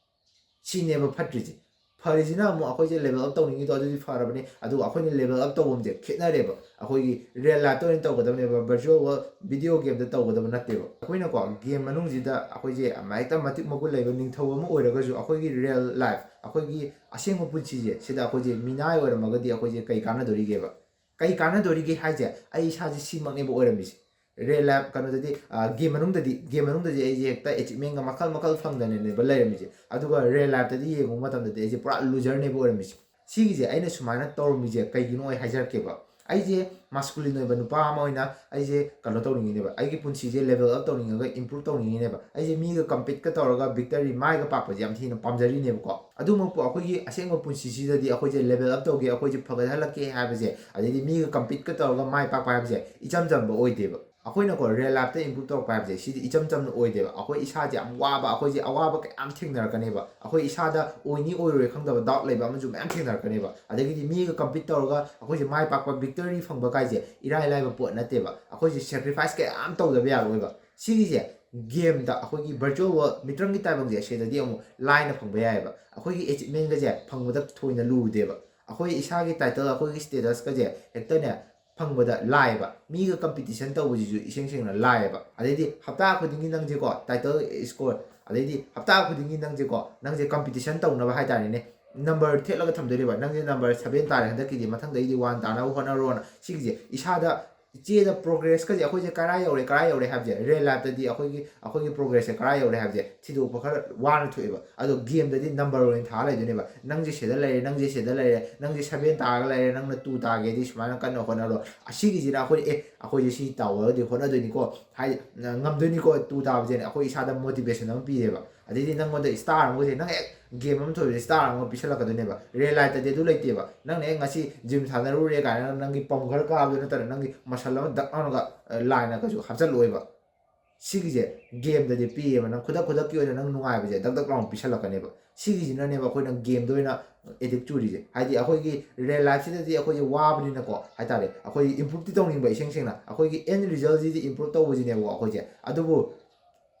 ꯁꯤꯅꯦꯕ ꯐꯠꯇ꯭ꯔꯤꯁꯦ꯫ ꯐꯔꯤꯁꯤꯅ ꯑꯃꯨꯛ ꯑꯩꯈꯣꯏꯁꯦ ꯂꯦꯕꯦꯜ ꯑꯞ ꯇꯧꯅꯤꯡꯉꯤꯗꯣ ꯑꯗꯨꯗꯤ ꯐꯔꯕꯅꯤ, ꯑꯗꯨꯒ ꯑꯩꯈꯣꯏꯅ ꯂꯦꯕꯦꯜ ꯑꯞ ꯇꯧꯐꯝꯁꯦ ꯈꯦꯠꯅꯔꯦꯕ꯫ ꯑꯩꯈꯣꯏꯒꯤ ꯔꯤꯌꯦꯜ ꯂꯥꯏꯐꯇ ꯑꯣꯏꯅ ꯇꯧꯒꯗꯕꯅꯦꯕ, ꯚꯔꯆꯨꯋꯦꯜ ꯋꯥꯔꯜ ꯚꯤꯗꯤꯑꯣ ꯒꯦꯝꯗ ꯇꯧꯒꯗꯕ ꯅꯠꯇꯦꯕ꯫ ꯑꯩꯈꯣꯏꯅꯀꯣ ꯒꯦꯝ ꯃꯅꯨꯡꯁꯤꯗ ꯑꯩꯈꯣꯏꯁꯦ ꯍꯦꯛꯇ ꯃꯇꯤꯛ ꯃꯒꯨꯟ ꯂꯩꯕ ꯅꯤꯡꯊꯧ ꯑꯃ ꯑꯣꯏꯔꯒꯁꯨ ꯑꯩꯈꯣꯏꯒꯤ ꯔꯤꯌꯦꯜ ꯂꯥꯏꯐ, ꯑꯩꯈꯣꯏꯒꯤ ꯑꯁꯦꯡꯕ ꯄꯨꯟꯁꯤꯁꯦ ꯁꯤꯗ ꯑꯩꯈꯣꯏꯁꯦ ꯃꯤꯅꯥꯏ ꯑꯣꯏꯔꯝꯃꯒꯗꯤ ꯑꯩꯈꯣꯏꯁꯦ ꯀꯩ ꯀꯥꯟꯅꯗꯣꯔꯤꯒꯦꯕ? ꯀꯩ ꯀꯥꯟꯅꯗꯣꯔꯤꯒꯦ ꯍꯥꯏꯁꯦ, ꯑꯩ ꯏꯁꯥꯁꯦ ꯁꯤꯃꯛꯅꯦꯕ ꯑꯣꯏꯔꯝꯃꯤꯁꯦ꯫ ꯔꯤꯌꯦꯜ ꯂꯥꯏꯐ ꯀꯩꯅꯣꯗꯗꯤ, ꯒꯦꯝ ꯃꯅꯨꯡꯗꯗꯤ, ꯒꯦꯝ ꯃꯅꯨꯡꯗꯗꯤ ꯑꯩꯁꯦ ꯍꯦꯛꯇ ꯑꯦꯆꯤꯞꯃꯦꯟꯒ ꯃꯈꯜ ꯃꯈꯜ ꯐꯪꯗꯅꯅꯦꯕ ꯂꯩꯔꯝꯃꯤꯁꯦ꯫ ꯑꯗꯨꯒ ꯔꯤꯌꯦꯜ ꯂꯥꯏꯐꯇꯗꯤ ꯌꯦꯡꯉꯨꯕ ꯃꯇꯝꯗꯗꯤ ꯑꯩꯁꯦ ꯄꯨꯔꯥ ꯂꯨꯖꯔꯅꯦꯕ ꯑꯣꯏꯔꯝꯃꯤꯁꯦ꯫ ꯁꯤꯒꯤꯁꯦ ꯑꯩꯅ ꯁꯨꯃꯥꯏꯅ ꯇꯧꯔꯝꯃꯤꯁꯦ ꯀꯩꯒꯤꯅꯣ ꯑꯩ ꯍꯥꯏꯖꯔꯛꯀꯦꯕ꯫ ꯑꯩꯁꯦ ꯃꯥꯁꯀꯨꯂꯤꯟ ꯑꯣꯏꯕ ꯅꯨꯄꯥ ꯑꯃ ꯑꯣꯏꯅ ꯑꯩꯁꯦ ꯀꯩꯅꯣ ꯇꯧꯅꯤꯡꯉꯤꯅꯦꯕ, ꯑꯩꯒꯤ ꯄꯨꯟꯁꯤꯁꯦ ꯂꯦꯕꯦꯜ ꯑꯞ ꯇꯧꯅꯤꯡꯉꯒ ꯏꯝꯄ꯭ꯔꯨꯞ ꯇꯧꯅꯤꯡꯉꯤꯅꯦꯕ꯫ ꯑꯩꯁꯦ ꯃꯤꯒ ꯀꯝꯄꯤꯠꯀ ꯇꯧꯔꯒ ꯚꯤꯛꯇꯔꯤ, ꯃꯥꯏꯒ ꯄꯥꯛꯄꯁꯦ ꯌꯥꯝ ꯊꯤꯅ ꯄꯥꯝꯖꯔꯤꯅꯦꯕꯀꯣ꯫ ꯑꯗꯨꯃꯛꯄꯨ ꯑꯩꯈꯣꯏꯒꯤ ꯑꯁꯦꯡꯕ ꯄꯨꯟꯁꯤꯁꯤꯗꯗꯤ ꯑꯩꯈꯣꯏꯁꯦ ꯂꯦꯕꯦꯜ ꯑꯞ ꯇꯧꯒꯦ, ꯑꯩꯈꯣꯏꯁꯦ ꯐꯒꯠꯍꯜꯂꯛꯀꯦ ꯍꯥꯏꯕꯁꯦ, ꯑꯗꯩꯗꯤ ꯃꯤꯒ ꯀꯝꯄꯤꯠꯀ ꯇꯧꯔꯒ ꯃꯥꯏ ꯄꯥꯛꯄ ꯍꯥꯏꯕꯁꯦ ꯏꯆꯝ ꯆꯝꯕ ꯑꯣꯏꯗꯦꯕ꯫ ꯑꯩꯈꯣꯏꯅꯀꯣ ꯔꯤꯌꯦꯜ ꯂꯥꯏꯐꯇ ꯏꯝꯄ꯭ꯔꯨꯞ ꯇꯧꯔꯛꯄ ꯍꯥꯏꯕꯁꯦ ꯁꯤꯗꯤ ꯏꯆꯝ ꯆꯝꯅ ꯑꯣꯏꯗꯦꯕ꯫ ꯑꯩꯈꯣꯏ ꯏꯁꯥꯁꯦ ꯌꯥꯝ ꯋꯥꯕ, ꯑꯩꯈꯣꯏꯁꯦ ꯑꯋꯥꯕ ꯀꯌꯥ ꯑꯃ ꯊꯦꯡꯅꯔꯛꯀꯅꯦꯕ꯫ ꯑꯩꯈꯣꯏ ꯏꯁꯥꯗ ꯑꯣꯏꯅꯤ ꯑꯣꯏꯔꯣꯏ ꯈꯪꯗꯕ ꯗꯥꯎꯠ ꯂꯩꯕ ꯑꯃꯁꯨ ꯃꯌꯥꯝ ꯊꯦꯡꯅꯔꯛꯀꯅꯦꯕ꯫ ꯑꯗꯒꯤꯗꯤ ꯃꯤꯒ ꯀꯝꯄꯤꯠ ꯇꯧꯔꯒ ꯑꯩꯈꯣꯏꯁꯦ ꯃꯥꯏ ꯄꯥꯛꯄ, ꯚꯤꯛꯇꯔꯤ ꯐꯪꯕ ꯀꯥꯏꯁꯦ ꯏꯔꯥꯏ ꯂꯥꯏꯕ ꯄꯣꯠ ꯅꯠꯇꯦꯕ꯫ ꯑꯩꯈꯣꯏꯁꯦ ꯁꯦꯀ꯭ꯔꯤꯐꯥꯏꯁ ꯀꯌꯥ ꯑꯃ ꯇꯧꯗꯕ ꯌꯥꯔꯣꯏꯕ꯫ ꯁꯤꯒꯤꯁꯦ ꯒꯦꯝꯗ, ꯑꯩꯈꯣꯏꯒꯤ ꯚꯔꯆꯨꯋꯦꯜ ꯋꯥꯔꯜ, ꯃꯤꯇ꯭ꯔꯪꯒꯤ ꯇꯥꯏꯕꯪꯁꯦ ꯁꯤꯗꯗꯤ ꯑꯃꯨꯛ ꯂꯥꯏꯅ ꯐꯪꯕ ꯌꯥꯏꯑꯕ꯫ ꯑꯩꯈꯣꯏꯒꯤ ꯑꯦꯆꯤꯞꯃꯦꯟꯒꯁꯦ ꯐꯪꯕꯗ ꯊꯣꯏꯅ ꯂꯨꯗꯦꯕ꯫ ꯑꯩꯈꯣꯏ ꯏꯁꯥꯒꯤ ꯇꯥꯏꯇꯜ, ꯑꯩꯈꯣꯏꯒꯤ ꯁ꯭ꯇꯦꯇꯁꯀꯁꯦ ꯍꯦꯛꯇꯅꯦ ꯐꯪꯕꯗ ꯂꯥꯏꯌꯦꯕ꯫ ꯃꯤꯒ ꯀꯝꯄꯤꯇꯤꯁꯟ ꯇꯧꯕꯁꯤꯁꯨ ꯏꯁꯦꯡ ꯁꯦꯡꯅ ꯂꯥꯏꯌꯦꯕ꯫ ꯑꯗꯩꯗꯤ ꯍꯞꯇꯥ ꯈꯨꯗꯤꯡꯒꯤ ꯅꯪꯁꯦꯀꯣ ꯇꯥꯏꯇꯜ ꯁ꯭ꯀꯣꯔ, ꯑꯗꯩꯗꯤ ꯍꯞꯇꯥ ꯈꯨꯗꯤꯡꯒꯤ ꯅꯪꯁꯦꯀꯣ, ꯅꯪꯁꯦ ꯀꯝꯄꯤꯇꯤꯁꯟ ꯇꯧꯅꯕ ꯍꯥꯏꯇꯥꯔꯦꯅꯦ, ꯅꯝꯕꯔ ꯊꯦꯠꯂꯒ ꯊꯝꯗꯣꯏꯅꯦꯕ꯫ "ꯅꯪꯁꯦ ꯅꯝꯕꯔ ꯁꯚꯦꯟ ꯇꯥꯔꯦ, ꯍꯟꯗꯛꯀꯤꯗꯤ ꯃꯊꯪꯗꯩꯗꯤ ꯋꯥꯟ ꯇꯥꯅꯕ ꯍꯣꯠꯅꯔꯣꯅ", ꯁꯤꯒꯤꯁꯦ ꯏꯁꯥꯗ꯫ ꯏꯆꯦꯗ ꯄ꯭ꯔꯣꯒ꯭ꯔꯦꯁꯀꯁꯦ ꯑꯩꯈꯣꯏꯁꯦ ꯀꯔꯥꯏ ꯌꯧꯔꯦ, ꯀꯔꯥꯏ ꯌꯧꯔꯦ ꯍꯥꯏꯕꯁꯦ ꯔꯤꯌꯦꯜ ꯂꯥꯏꯐꯇꯗꯤ ꯑꯩꯈꯣꯏꯒꯤ, ꯑꯩꯈꯣꯏꯒꯤ ꯄ꯭ꯔꯣꯒ꯭ꯔꯦꯁꯁꯦ ꯀꯔꯥꯏ ꯌꯧꯔꯦ ꯍꯥꯏꯕꯁꯦ ꯊꯤꯗꯣꯛꯄ ꯈꯔ ꯋꯥꯅ ꯊꯣꯛꯑꯦꯕ꯫ ꯑꯗꯣ ꯒꯦꯝꯗꯗꯤ ꯅꯝꯕꯔ ꯑꯣꯏꯅ ꯊꯥ ꯂꯩꯗꯣꯏꯅꯦꯕ꯫ "ꯅꯪꯁꯦ ꯁꯤꯗ ꯂꯩꯔꯦ, ꯅꯪꯁꯦ ꯁꯤꯗ ꯂꯩꯔꯦ, ꯅꯪꯁꯦ ꯁꯚꯦꯟ ꯇꯥꯔꯒ ꯂꯩꯔꯦ, ꯅꯪꯅ ꯇꯨ ꯇꯥꯒꯦꯗꯤ ꯁꯨꯃꯥꯏꯅ ꯀꯟꯅ ꯍꯣꯠꯅꯔꯣ"꯫ ꯑꯁꯤꯒꯤꯁꯤꯅ ꯑꯩꯈꯣꯏ, "ꯑꯦ, ꯑꯩꯈꯣꯏꯁꯦ ꯁꯤ ꯇꯧꯔꯒꯗꯤ ꯍꯣꯠꯅꯗꯣꯏꯅꯤꯀꯣ, ꯍꯥꯏꯗꯤ ꯉꯝꯗꯣꯏꯅꯤꯀꯣ, ꯇꯨ ꯇꯥꯕꯁꯦꯅ" ꯑꯩꯈꯣꯏ ꯏꯁꯥꯗ ꯃꯣꯇꯤꯚꯦꯁꯟ ꯑꯃ ꯄꯤꯔꯦꯕ꯫ ꯑꯗꯩꯗꯤ ꯅꯪꯉꯣꯟꯗ ꯁ꯭ꯇꯥꯔ ꯑꯃꯒꯁꯦ, ꯅꯪ ꯍꯦꯛ ꯒꯦꯝ ꯑꯃ ꯊꯣꯛꯏꯕꯁꯦ ꯁ꯭ꯇꯥꯔ ꯑꯃꯒ ꯄꯤꯁꯜꯂꯛꯀꯗꯣꯏꯅꯦꯕ꯫ ꯔꯤꯌꯦꯜ ꯂꯥꯏꯐꯇꯗꯤ ꯑꯗꯨ ꯂꯩꯇꯦꯕ꯫ ꯅꯪꯅ ꯍꯦꯛ ꯉꯁꯤ ꯖꯤꯝ ꯁꯥꯟꯅꯔꯨꯔꯦ ꯀꯥꯏꯅ ꯅꯪꯒꯤ ꯄꯝ ꯈꯔ ꯀꯥꯕꯗꯨ ꯅꯠꯇꯅ ꯅꯪꯒꯤ ꯃꯁꯜ ꯑꯃ ꯗꯛ ꯂꯥꯎꯅꯒ, ꯑ, ꯂꯥꯏꯅ ꯀꯩꯁꯨ ꯍꯥꯞꯆꯜꯂꯛꯑꯣꯏꯕ꯫ ꯁꯤꯒꯤꯁꯦ ꯒꯦꯝꯗꯗꯤ ꯄꯤꯌꯦꯕ꯫ ꯅꯪ ꯈꯨꯗꯛ ꯈꯨꯗꯛꯀꯤ ꯑꯣꯏꯅ ꯅꯪ ꯅꯨꯡꯉꯥꯏꯕꯁꯦ ꯗꯛ ꯗꯛ ꯂꯥꯎꯅ ꯄꯤꯁꯜꯂꯛꯀꯅꯦꯕ꯫ ꯁꯤꯒꯤꯁꯤꯅꯅꯦꯕ ꯑꯩꯈꯣꯏꯅ ꯒꯦꯝꯗ ꯑꯣꯏꯅ ꯑꯦꯗꯤꯛ ꯆꯨꯔꯤꯁꯦ꯫ ꯍꯥꯏꯗꯤ ꯑꯩꯈꯣꯏꯒꯤ ꯔꯤꯌꯦꯜ ꯂꯥꯏꯐꯁꯤꯗꯗꯤ ꯑꯩꯈꯣꯏꯁꯦ ꯋꯥꯕꯅꯤꯅꯀꯣ, ꯍꯥꯏꯇꯥꯔꯦ, ꯑꯩꯈꯣꯏ ꯏꯝꯄ꯭ꯔꯨꯞꯇꯤ ꯇꯧꯅꯤꯡꯕ, ꯏꯁꯦꯡ ꯁꯦꯡꯅ ꯑꯩꯈꯣꯏꯒꯤ ꯑꯦꯟ ꯔꯤꯖꯜꯁꯤꯗꯤ ꯏꯝꯄ꯭ꯔꯨꯞ ꯇꯧꯕꯁꯤꯅꯦꯕꯀꯣ ꯑꯩꯈꯣꯏꯁꯦ꯫ ꯑꯗꯨꯕꯨ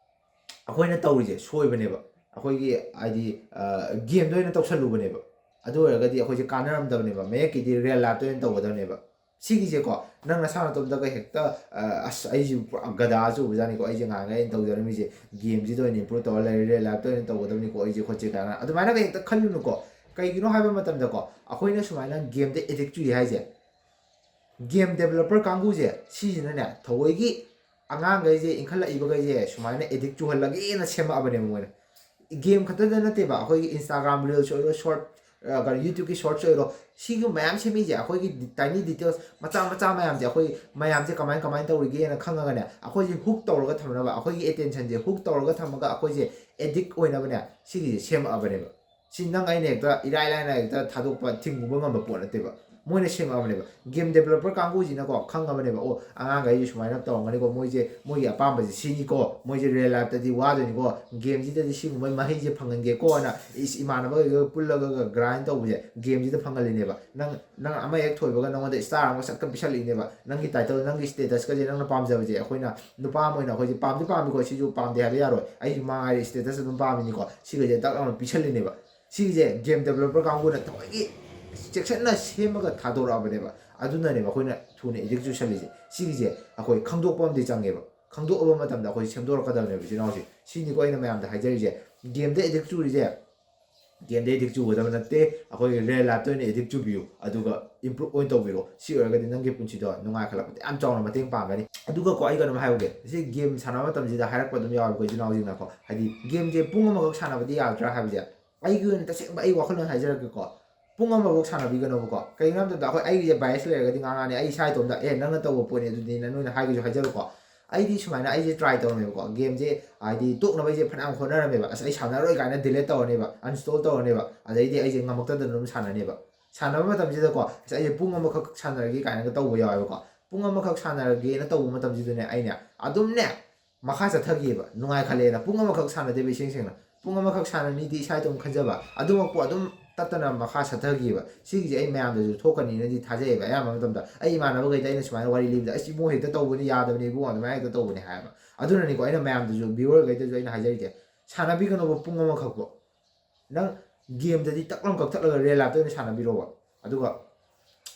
ꯑꯩꯈꯣꯏꯅ ꯇꯧꯔꯤꯁꯦ ꯁꯣꯏꯕꯅꯦꯕ꯫ ꯑꯩꯈꯣꯏꯒꯤ ꯍꯥꯏꯗꯤ, ꯑ, ꯒꯦꯝꯗ ꯑꯣꯏꯅ ꯇꯧꯁꯜꯂꯨꯕꯅꯦꯕ꯫ ꯑꯗꯨ ꯑꯣꯏꯔꯒꯗꯤ ꯑꯩꯈꯣꯏꯁꯦ ꯀꯥꯟꯅꯔꯝꯗꯕꯅꯦꯕ꯫ ꯃꯌꯦꯛꯀꯤꯗꯤ ꯔꯤꯌꯦꯜ ꯂꯥꯏꯐꯇ ꯑꯣꯏꯅ ꯇꯧꯒꯗꯕꯅꯦꯕ꯫ ꯁꯤꯒꯤꯁꯦꯀꯣ, ꯅꯪ ꯅꯁꯥ ꯅꯇꯣꯝꯇꯒ ꯍꯦꯛꯇ, ꯑ, "ꯑꯁ, ꯑꯩꯁꯤ ꯄꯨꯔꯥ ꯒꯗꯥ ꯆꯨꯕꯖꯥꯠꯅꯤꯀꯣ, ꯑꯩꯁꯦ ꯉꯍꯥꯟꯈꯩ ꯑꯩꯅ ꯇꯧꯖꯔꯝꯃꯤꯁꯦ, ꯒꯦꯝꯁꯤꯗ ꯑꯣꯏꯅ ꯏꯝꯄ꯭ꯔꯨꯞ ꯇꯧꯔ ꯂꯩꯔꯦ, ꯔꯤꯌꯦꯜ ꯂꯥꯏꯐꯇ ꯑꯣꯏꯅ ꯇꯧꯒꯗꯕꯅꯤꯀꯣ ꯑꯩꯁꯦ ꯈꯣꯠꯁꯦ" ꯀꯥꯏꯅ ꯑꯗꯨꯃꯥꯏꯅꯒ ꯍꯦꯛꯇ ꯈꯜꯂꯨꯅꯨꯀꯣ꯫ ꯀꯩꯒꯤꯅꯣ ꯍꯥꯏꯕ ꯃꯇꯝꯗꯀꯣ, ꯑꯩꯈꯣꯏꯅ ꯁꯨꯃꯥꯏꯅ ꯒꯦꯝꯗ ꯑꯦꯗꯤꯛ ꯆꯨꯏ ꯍꯥꯏꯁꯦ, ꯒꯦꯝ ꯗꯦꯕꯂꯞꯄꯔ ꯀꯥꯡꯕꯨꯁꯦ ꯁꯤꯁꯤꯅꯅꯦ, ꯊꯑꯣꯏꯒꯤ ꯑꯉꯥꯡꯈꯩꯁꯦ, ꯏꯟꯈꯠꯂꯛꯏꯕꯈꯩꯁꯦ ꯁꯨꯃꯥꯏꯅ ꯑꯦꯗꯤꯛ ꯆꯨꯍꯜꯂꯒꯦꯅ ꯁꯦꯝꯃꯛꯑꯕꯅꯦꯕ ꯃꯣꯏꯅ꯫ ꯒꯦꯝ ꯈꯛꯇꯗ ꯅꯠꯇꯦꯕ, ꯑꯩꯈꯣꯏꯒꯤ Instagram Reels ꯑꯣꯏꯔꯣ, ꯁꯣꯔꯠ, ꯑ, ꯀꯩꯅꯣ, YouTubeꯀꯤ ꯁꯣꯔꯠꯁ ꯑꯣꯏꯔꯣ, ꯁꯤꯒꯤ ꯃꯌꯥꯝ ꯁꯦꯝꯃꯤꯁꯦ ꯑꯩꯈꯣꯏꯒꯤ ꯇꯥꯏꯅꯤ ꯗꯤꯇꯦꯜꯁ ꯃꯆꯥ ꯃꯆꯥ ꯃꯌꯥꯝꯁꯦ, ꯑꯩꯈꯣꯏ ꯃꯌꯥꯝꯁꯦ ꯀꯃꯥꯏ ꯀꯃꯥꯏꯅ ꯇꯧꯔꯤꯒꯦꯅ ꯈꯪꯉꯒꯅꯦ, ꯑꯩꯈꯣꯏꯁꯦ ꯍꯨꯛ ꯇꯧꯔꯒ ꯊꯝꯅꯕ, ꯑꯩꯈꯣꯏꯒꯤ ꯑꯦꯇꯦꯟꯁꯟꯁꯦ ꯍꯨꯛ ꯇꯧꯔꯒ ꯊꯝꯃꯒ ꯑꯩꯈꯣꯏꯁꯦ ꯑꯦꯗꯤꯛ ꯑꯣꯏꯅꯕꯅꯦ ꯁꯤꯒꯤꯁꯦ ꯁꯦꯝꯃꯛꯑꯕꯅꯦꯕ꯫ ꯁꯤ ꯅꯪ ꯑꯩꯅ ꯍꯦꯛꯇ ꯏꯔꯥꯏ ꯂꯥꯏꯅ ꯍꯦꯛꯇ ꯊꯥꯗꯣꯛꯄ, ꯊꯤꯡꯉꯨꯕ ꯉꯝꯕ ꯄꯣꯠ ꯅꯠꯇꯦꯕ꯫ ꯃꯣꯏꯅ ꯁꯦꯝꯃꯛꯑꯕꯅꯦꯕ꯫ ꯒꯦꯝ ꯗꯦꯕꯂꯞꯄꯔ ꯀꯥꯡꯕꯨꯁꯤꯅꯀꯣ ꯈꯪꯉꯕꯅꯦꯕ, "ꯑꯣ, ꯑꯉꯥꯡꯈꯩꯁꯦ ꯁꯨꯃꯥꯏꯅ ꯇꯧꯔꯝꯒꯅꯤꯀꯣ, ꯃꯣꯏꯁꯦ, ꯃꯣꯏꯒꯤ ꯑꯄꯥꯝꯕꯁꯦ ꯁꯤꯅꯤꯀꯣ, ꯃꯣꯏꯁꯦ ꯔꯤꯌꯦꯜ ꯂꯥꯏꯐꯇꯗꯤ ꯋꯥꯗꯣꯏꯅꯤꯀꯣ, ꯒꯦꯝꯁꯤꯗꯗꯤ ꯁꯤꯒꯨꯝꯕ ꯃꯍꯩꯁꯦ ꯐꯪꯍꯟꯒꯦꯀꯣꯅ", ꯏꯁ, ꯏꯃꯥꯟꯅꯕꯈꯩꯒ ꯄꯨꯜꯂꯒ ꯒ꯭ꯔꯥꯏꯟ ꯇꯧꯕꯁꯦ ꯒꯦꯝꯁꯤꯗ ꯐꯪꯍꯜꯂꯤꯅꯦꯕ꯫ ꯅꯪ, ꯅꯪ ꯑꯃ ꯍꯦꯛ ꯊꯣꯏꯕꯒ ꯅꯪꯉꯣꯟꯗ ꯁ꯭ꯇꯥꯔ ꯑꯃ ꯁꯠꯀ ꯄꯤꯁꯜꯂꯛꯏꯅꯦꯕ꯫ ꯅꯪꯒꯤ ꯇꯥꯏꯇꯜ, ꯅꯪꯒꯤ ꯁ꯭ꯇꯦꯇꯁꯀꯁꯦ, ꯅꯪꯅ ꯄꯥꯝꯖꯕꯁꯦ, ꯑꯩꯈꯣꯏꯅ ꯅꯨꯄꯥ ꯑꯃ ꯑꯣꯏꯅ ꯑꯩꯈꯣꯏꯁꯦ ꯄꯥꯝꯗꯤ ꯄꯥꯝꯃꯤꯀꯣ, ꯁꯤꯁꯨ ꯄꯥꯝꯗꯦ ꯍꯥꯏꯕ ꯌꯥꯔꯣꯏ, ꯑꯩꯁꯨ ꯃꯉꯥꯏꯔꯦ, ꯁ꯭ꯇꯦꯇꯁ ꯑꯗꯨꯝ ꯄꯥꯝꯃꯤꯅꯤꯀꯣ, ꯁꯤꯒꯁꯦ ꯗꯛ ꯂꯥꯎꯅ ꯄꯤꯁꯜꯂꯤꯅꯦꯕ꯫ ꯁꯤꯒꯤꯁꯦ ꯒꯦꯝ ꯗꯦꯕꯂꯞꯄꯔ ꯀꯥꯡꯕꯨꯅ ꯊꯑꯣꯏꯒꯤ ꯆꯦꯛꯁꯤꯟꯅ ꯁꯦꯝꯃꯒ ꯊꯥꯗꯣꯔꯛꯑꯕꯅꯦꯕ꯫ ꯑꯗꯨꯅꯅꯦꯕ ꯑꯩꯈꯣꯏꯅ ꯊꯨꯅ ꯑꯦꯗꯤꯛ ꯆꯨꯁꯜꯂꯤꯁꯦ꯫ ꯁꯤꯒꯤꯁꯦ ꯑꯩꯈꯣꯏ ꯈꯪꯗꯣꯛꯄ ꯑꯃꯗꯤ ꯆꯪꯉꯦꯕ꯫ ꯈꯪꯗꯣꯛꯑꯕ ꯃꯇꯝꯗ ꯑꯩꯈꯣꯏ ꯁꯦꯝꯗꯣꯔꯛꯀꯗꯕꯅꯦꯕ, ꯏꯆꯤꯟ ꯏꯅꯥꯎꯁꯦ꯫ ꯁꯤꯅꯤꯀꯣ ꯑꯩꯅ ꯃꯌꯥꯝꯗ ꯍꯥꯏꯖꯔꯤꯁꯦ꯫ ꯒꯦꯝꯗ ꯑꯦꯗꯤꯛ ꯆꯨꯔꯤꯁꯦ ꯒꯦꯝꯗ ꯑꯦꯗꯤꯛ ꯆꯨꯒꯗꯕ ꯅꯠꯇꯦ꯫ ꯑꯩꯈꯣꯏꯒꯤ ꯔꯤꯌꯦꯜ ꯂꯥꯏꯐꯇ ꯑꯣꯏꯅ ꯑꯦꯗꯤꯛ ꯆꯨꯕꯤꯌꯨ, ꯑꯗꯨꯒ ꯏꯝꯄ꯭ꯔꯨꯞ ꯑꯣꯏꯅ ꯇꯧꯕꯤꯔꯣ꯫ ꯁꯤ ꯑꯣꯏꯔꯒꯗꯤ ꯅꯪꯒꯤ ꯄꯨꯟꯁꯤꯗꯣ ꯅꯨꯡꯉꯥꯏꯈꯠꯂꯛꯄꯗ ꯌꯥꯝ ꯆꯥꯎꯅ ꯃꯇꯦꯡ ꯄꯥꯡꯒꯅꯤ꯫ ꯑꯗꯨꯒꯀꯣ, ꯑꯩ ꯀꯩꯅꯣꯝ ꯍꯥꯏꯍꯧꯒꯦ, ꯁꯤ ꯒꯦꯝ ꯁꯥꯟꯅꯕ ꯃꯇꯝꯁꯤꯗ ꯍꯥꯏꯔꯛꯄ ꯑꯗꯨꯝ ꯌꯥꯎꯋꯦꯕꯀꯣ, ꯏꯆꯤꯟ ꯏꯅꯥꯎꯁꯤꯡꯅꯀꯣ, ꯍꯥꯏꯗꯤ ꯒꯦꯝꯁꯦ ꯄꯨꯡ ꯑꯃꯈꯛ ꯁꯥꯟꯅꯕꯗꯤ ꯌꯥꯗ꯭ꯔꯥ ꯍꯥꯏꯕꯁꯦ꯫ ꯑꯩꯒꯤ ꯑꯣꯏꯅ ꯇꯁꯦꯡꯕ ꯑꯩ ꯋꯥꯈꯜꯂꯣꯟ ꯍꯥꯏꯖꯔꯛꯀꯦꯀꯣ, ꯄꯨꯡ ꯑꯃꯐꯥꯎ ꯁꯥꯟꯅꯕꯤꯒꯅꯣꯕꯀꯣ꯫ ꯀꯩꯒꯤꯅꯣ ꯍꯥꯏꯕ ꯃꯇꯝꯗ, ꯑꯩꯈꯣꯏ ꯑꯩꯒꯤꯁꯦ ꯕꯥꯏꯁ ꯂꯩꯔꯒꯗꯤ ꯉꯥꯡꯉꯛꯑꯅꯤ, ꯑꯩ ꯏꯁꯥ ꯏꯇꯣꯝꯇ, "ꯑꯦ, ꯅꯪꯅ ꯇꯧꯕ ꯄꯣꯠꯅꯤ ꯑꯗꯨꯗꯤ, ꯅꯪ ꯅꯣꯏꯅ ꯍꯥꯏꯒꯤꯁꯨ ꯍꯥꯏꯖꯔꯣꯀꯣ"꯫ ꯑꯩꯗꯤ ꯁꯨꯃꯥꯏꯅ ꯑꯩꯁꯦ ꯇ꯭ꯔꯥꯏ ꯇꯧꯔꯝꯃꯦꯕꯀꯣ, ꯒꯦꯝꯁꯦ ꯍꯥꯏꯗꯤ ꯇꯣꯛꯅꯕ ꯑꯩꯁꯦ ꯐꯅꯌꯥꯝ ꯍꯣꯠꯅꯔꯝꯃꯦꯕ꯫ "ꯑꯁ, ꯑꯩ ꯁꯥꯟꯅꯔꯣꯏ" ꯀꯥꯏꯅ ꯗꯤꯂꯦꯠ ꯇꯧꯔꯅꯦꯕ, ꯑꯟꯏꯟꯁꯇꯣꯜ ꯇꯧꯔꯅꯦꯕ, ꯑꯗꯩꯗꯤ ꯑꯩꯁꯦ ꯉꯝꯃꯛꯇꯗꯅ ꯑꯗꯨꯝ ꯁꯥꯟꯅꯅꯦꯕ꯫ ꯁꯥꯟꯅꯕ ꯃꯇꯝꯁꯤꯗꯀꯣ, "ꯑꯁ, ꯑꯩꯁꯦ ꯄꯨꯡ ꯑꯃꯈꯛ ꯁꯥꯟꯅꯔꯒꯦ" ꯀꯥꯏꯅꯒ ꯇꯧꯕ ꯌꯥꯎꯋꯦꯕꯀꯣ꯫ ꯄꯨꯡ ꯑꯃꯈꯛ ꯁꯥꯟꯅꯔꯒꯦꯅ ꯇꯧꯕ ꯃꯇꯝꯁꯤꯗꯅꯦ, ꯑꯩꯅꯦ ꯑꯗꯨꯝꯅꯦ ꯃꯈꯥ ꯆꯠꯊꯈꯤꯑꯕ, ꯅꯨꯡꯉꯥꯏꯈꯠꯂꯛꯑꯦꯅ꯫ ꯄꯨꯡ ꯑꯃꯈꯛ ꯁꯥꯟꯅꯗꯦꯕ, ꯏꯁꯦꯡ ꯁꯦꯡꯅ ꯄꯨꯡ ꯑꯃꯈꯛ ꯁꯥꯟꯅꯅꯤꯗꯤ ꯏꯁꯥ ꯏꯇꯣꯝ ꯈꯟꯖꯕ, ꯑꯗꯨꯃꯛꯄꯨ ꯑꯗꯨꯝ ꯇꯠꯇꯅ ꯃꯈꯥ ꯆꯠꯊꯈꯤꯑꯕ꯫ ꯁꯤꯒꯤꯁꯦ ꯑꯩ ꯃꯌꯥꯝꯗꯁꯨ ꯊꯣꯛꯀꯅꯤꯅꯗꯤ ꯊꯥꯖꯩꯑꯕ꯫ ꯑꯌꯥꯝꯕ ꯃꯇꯝꯗ ꯑꯩ ꯏꯃꯥꯟꯅꯕꯈꯩꯗ ꯑꯩꯅ ꯁꯨꯃꯥꯏꯅ ꯋꯥꯔꯤ ꯂꯤꯕꯗ, "ꯑꯁ, ꯏꯕꯨꯡꯉꯣ, ꯍꯦꯛꯇ ꯇꯧꯕꯅꯤ, ꯌꯥꯗꯕꯅꯤ ꯏꯕꯨꯡꯉꯣ, ꯑꯗꯨꯃꯥꯏꯅ ꯍꯦꯛꯇ ꯇꯧꯕꯅꯤ" ꯍꯥꯏꯌꯦꯕ꯫ ꯑꯗꯨꯅꯅꯤꯀꯣ, ꯑꯩꯅ ꯃꯌꯥꯝꯗꯁꯨ, ꯚ꯭ꯌꯨꯋꯔꯈꯩꯗꯁꯨ ꯑꯩꯅ ꯍꯥꯏꯖꯔꯤꯁꯦ, ꯁꯥꯟꯅꯕꯤꯒꯅꯣꯕ ꯄꯨꯡ ꯑꯃꯈꯛꯄꯨ꯫ ꯅꯪ ꯒꯦꯝꯗꯗꯤ ꯇꯛ ꯂꯥꯎꯅ ꯀꯛꯊꯠꯂꯒ ꯔꯤꯌꯦꯜ ꯂꯥꯏꯐꯇ ꯑꯣꯏꯅ ꯁꯥꯟꯅꯕꯤꯔꯣꯕ꯫ ꯑꯗꯨꯒ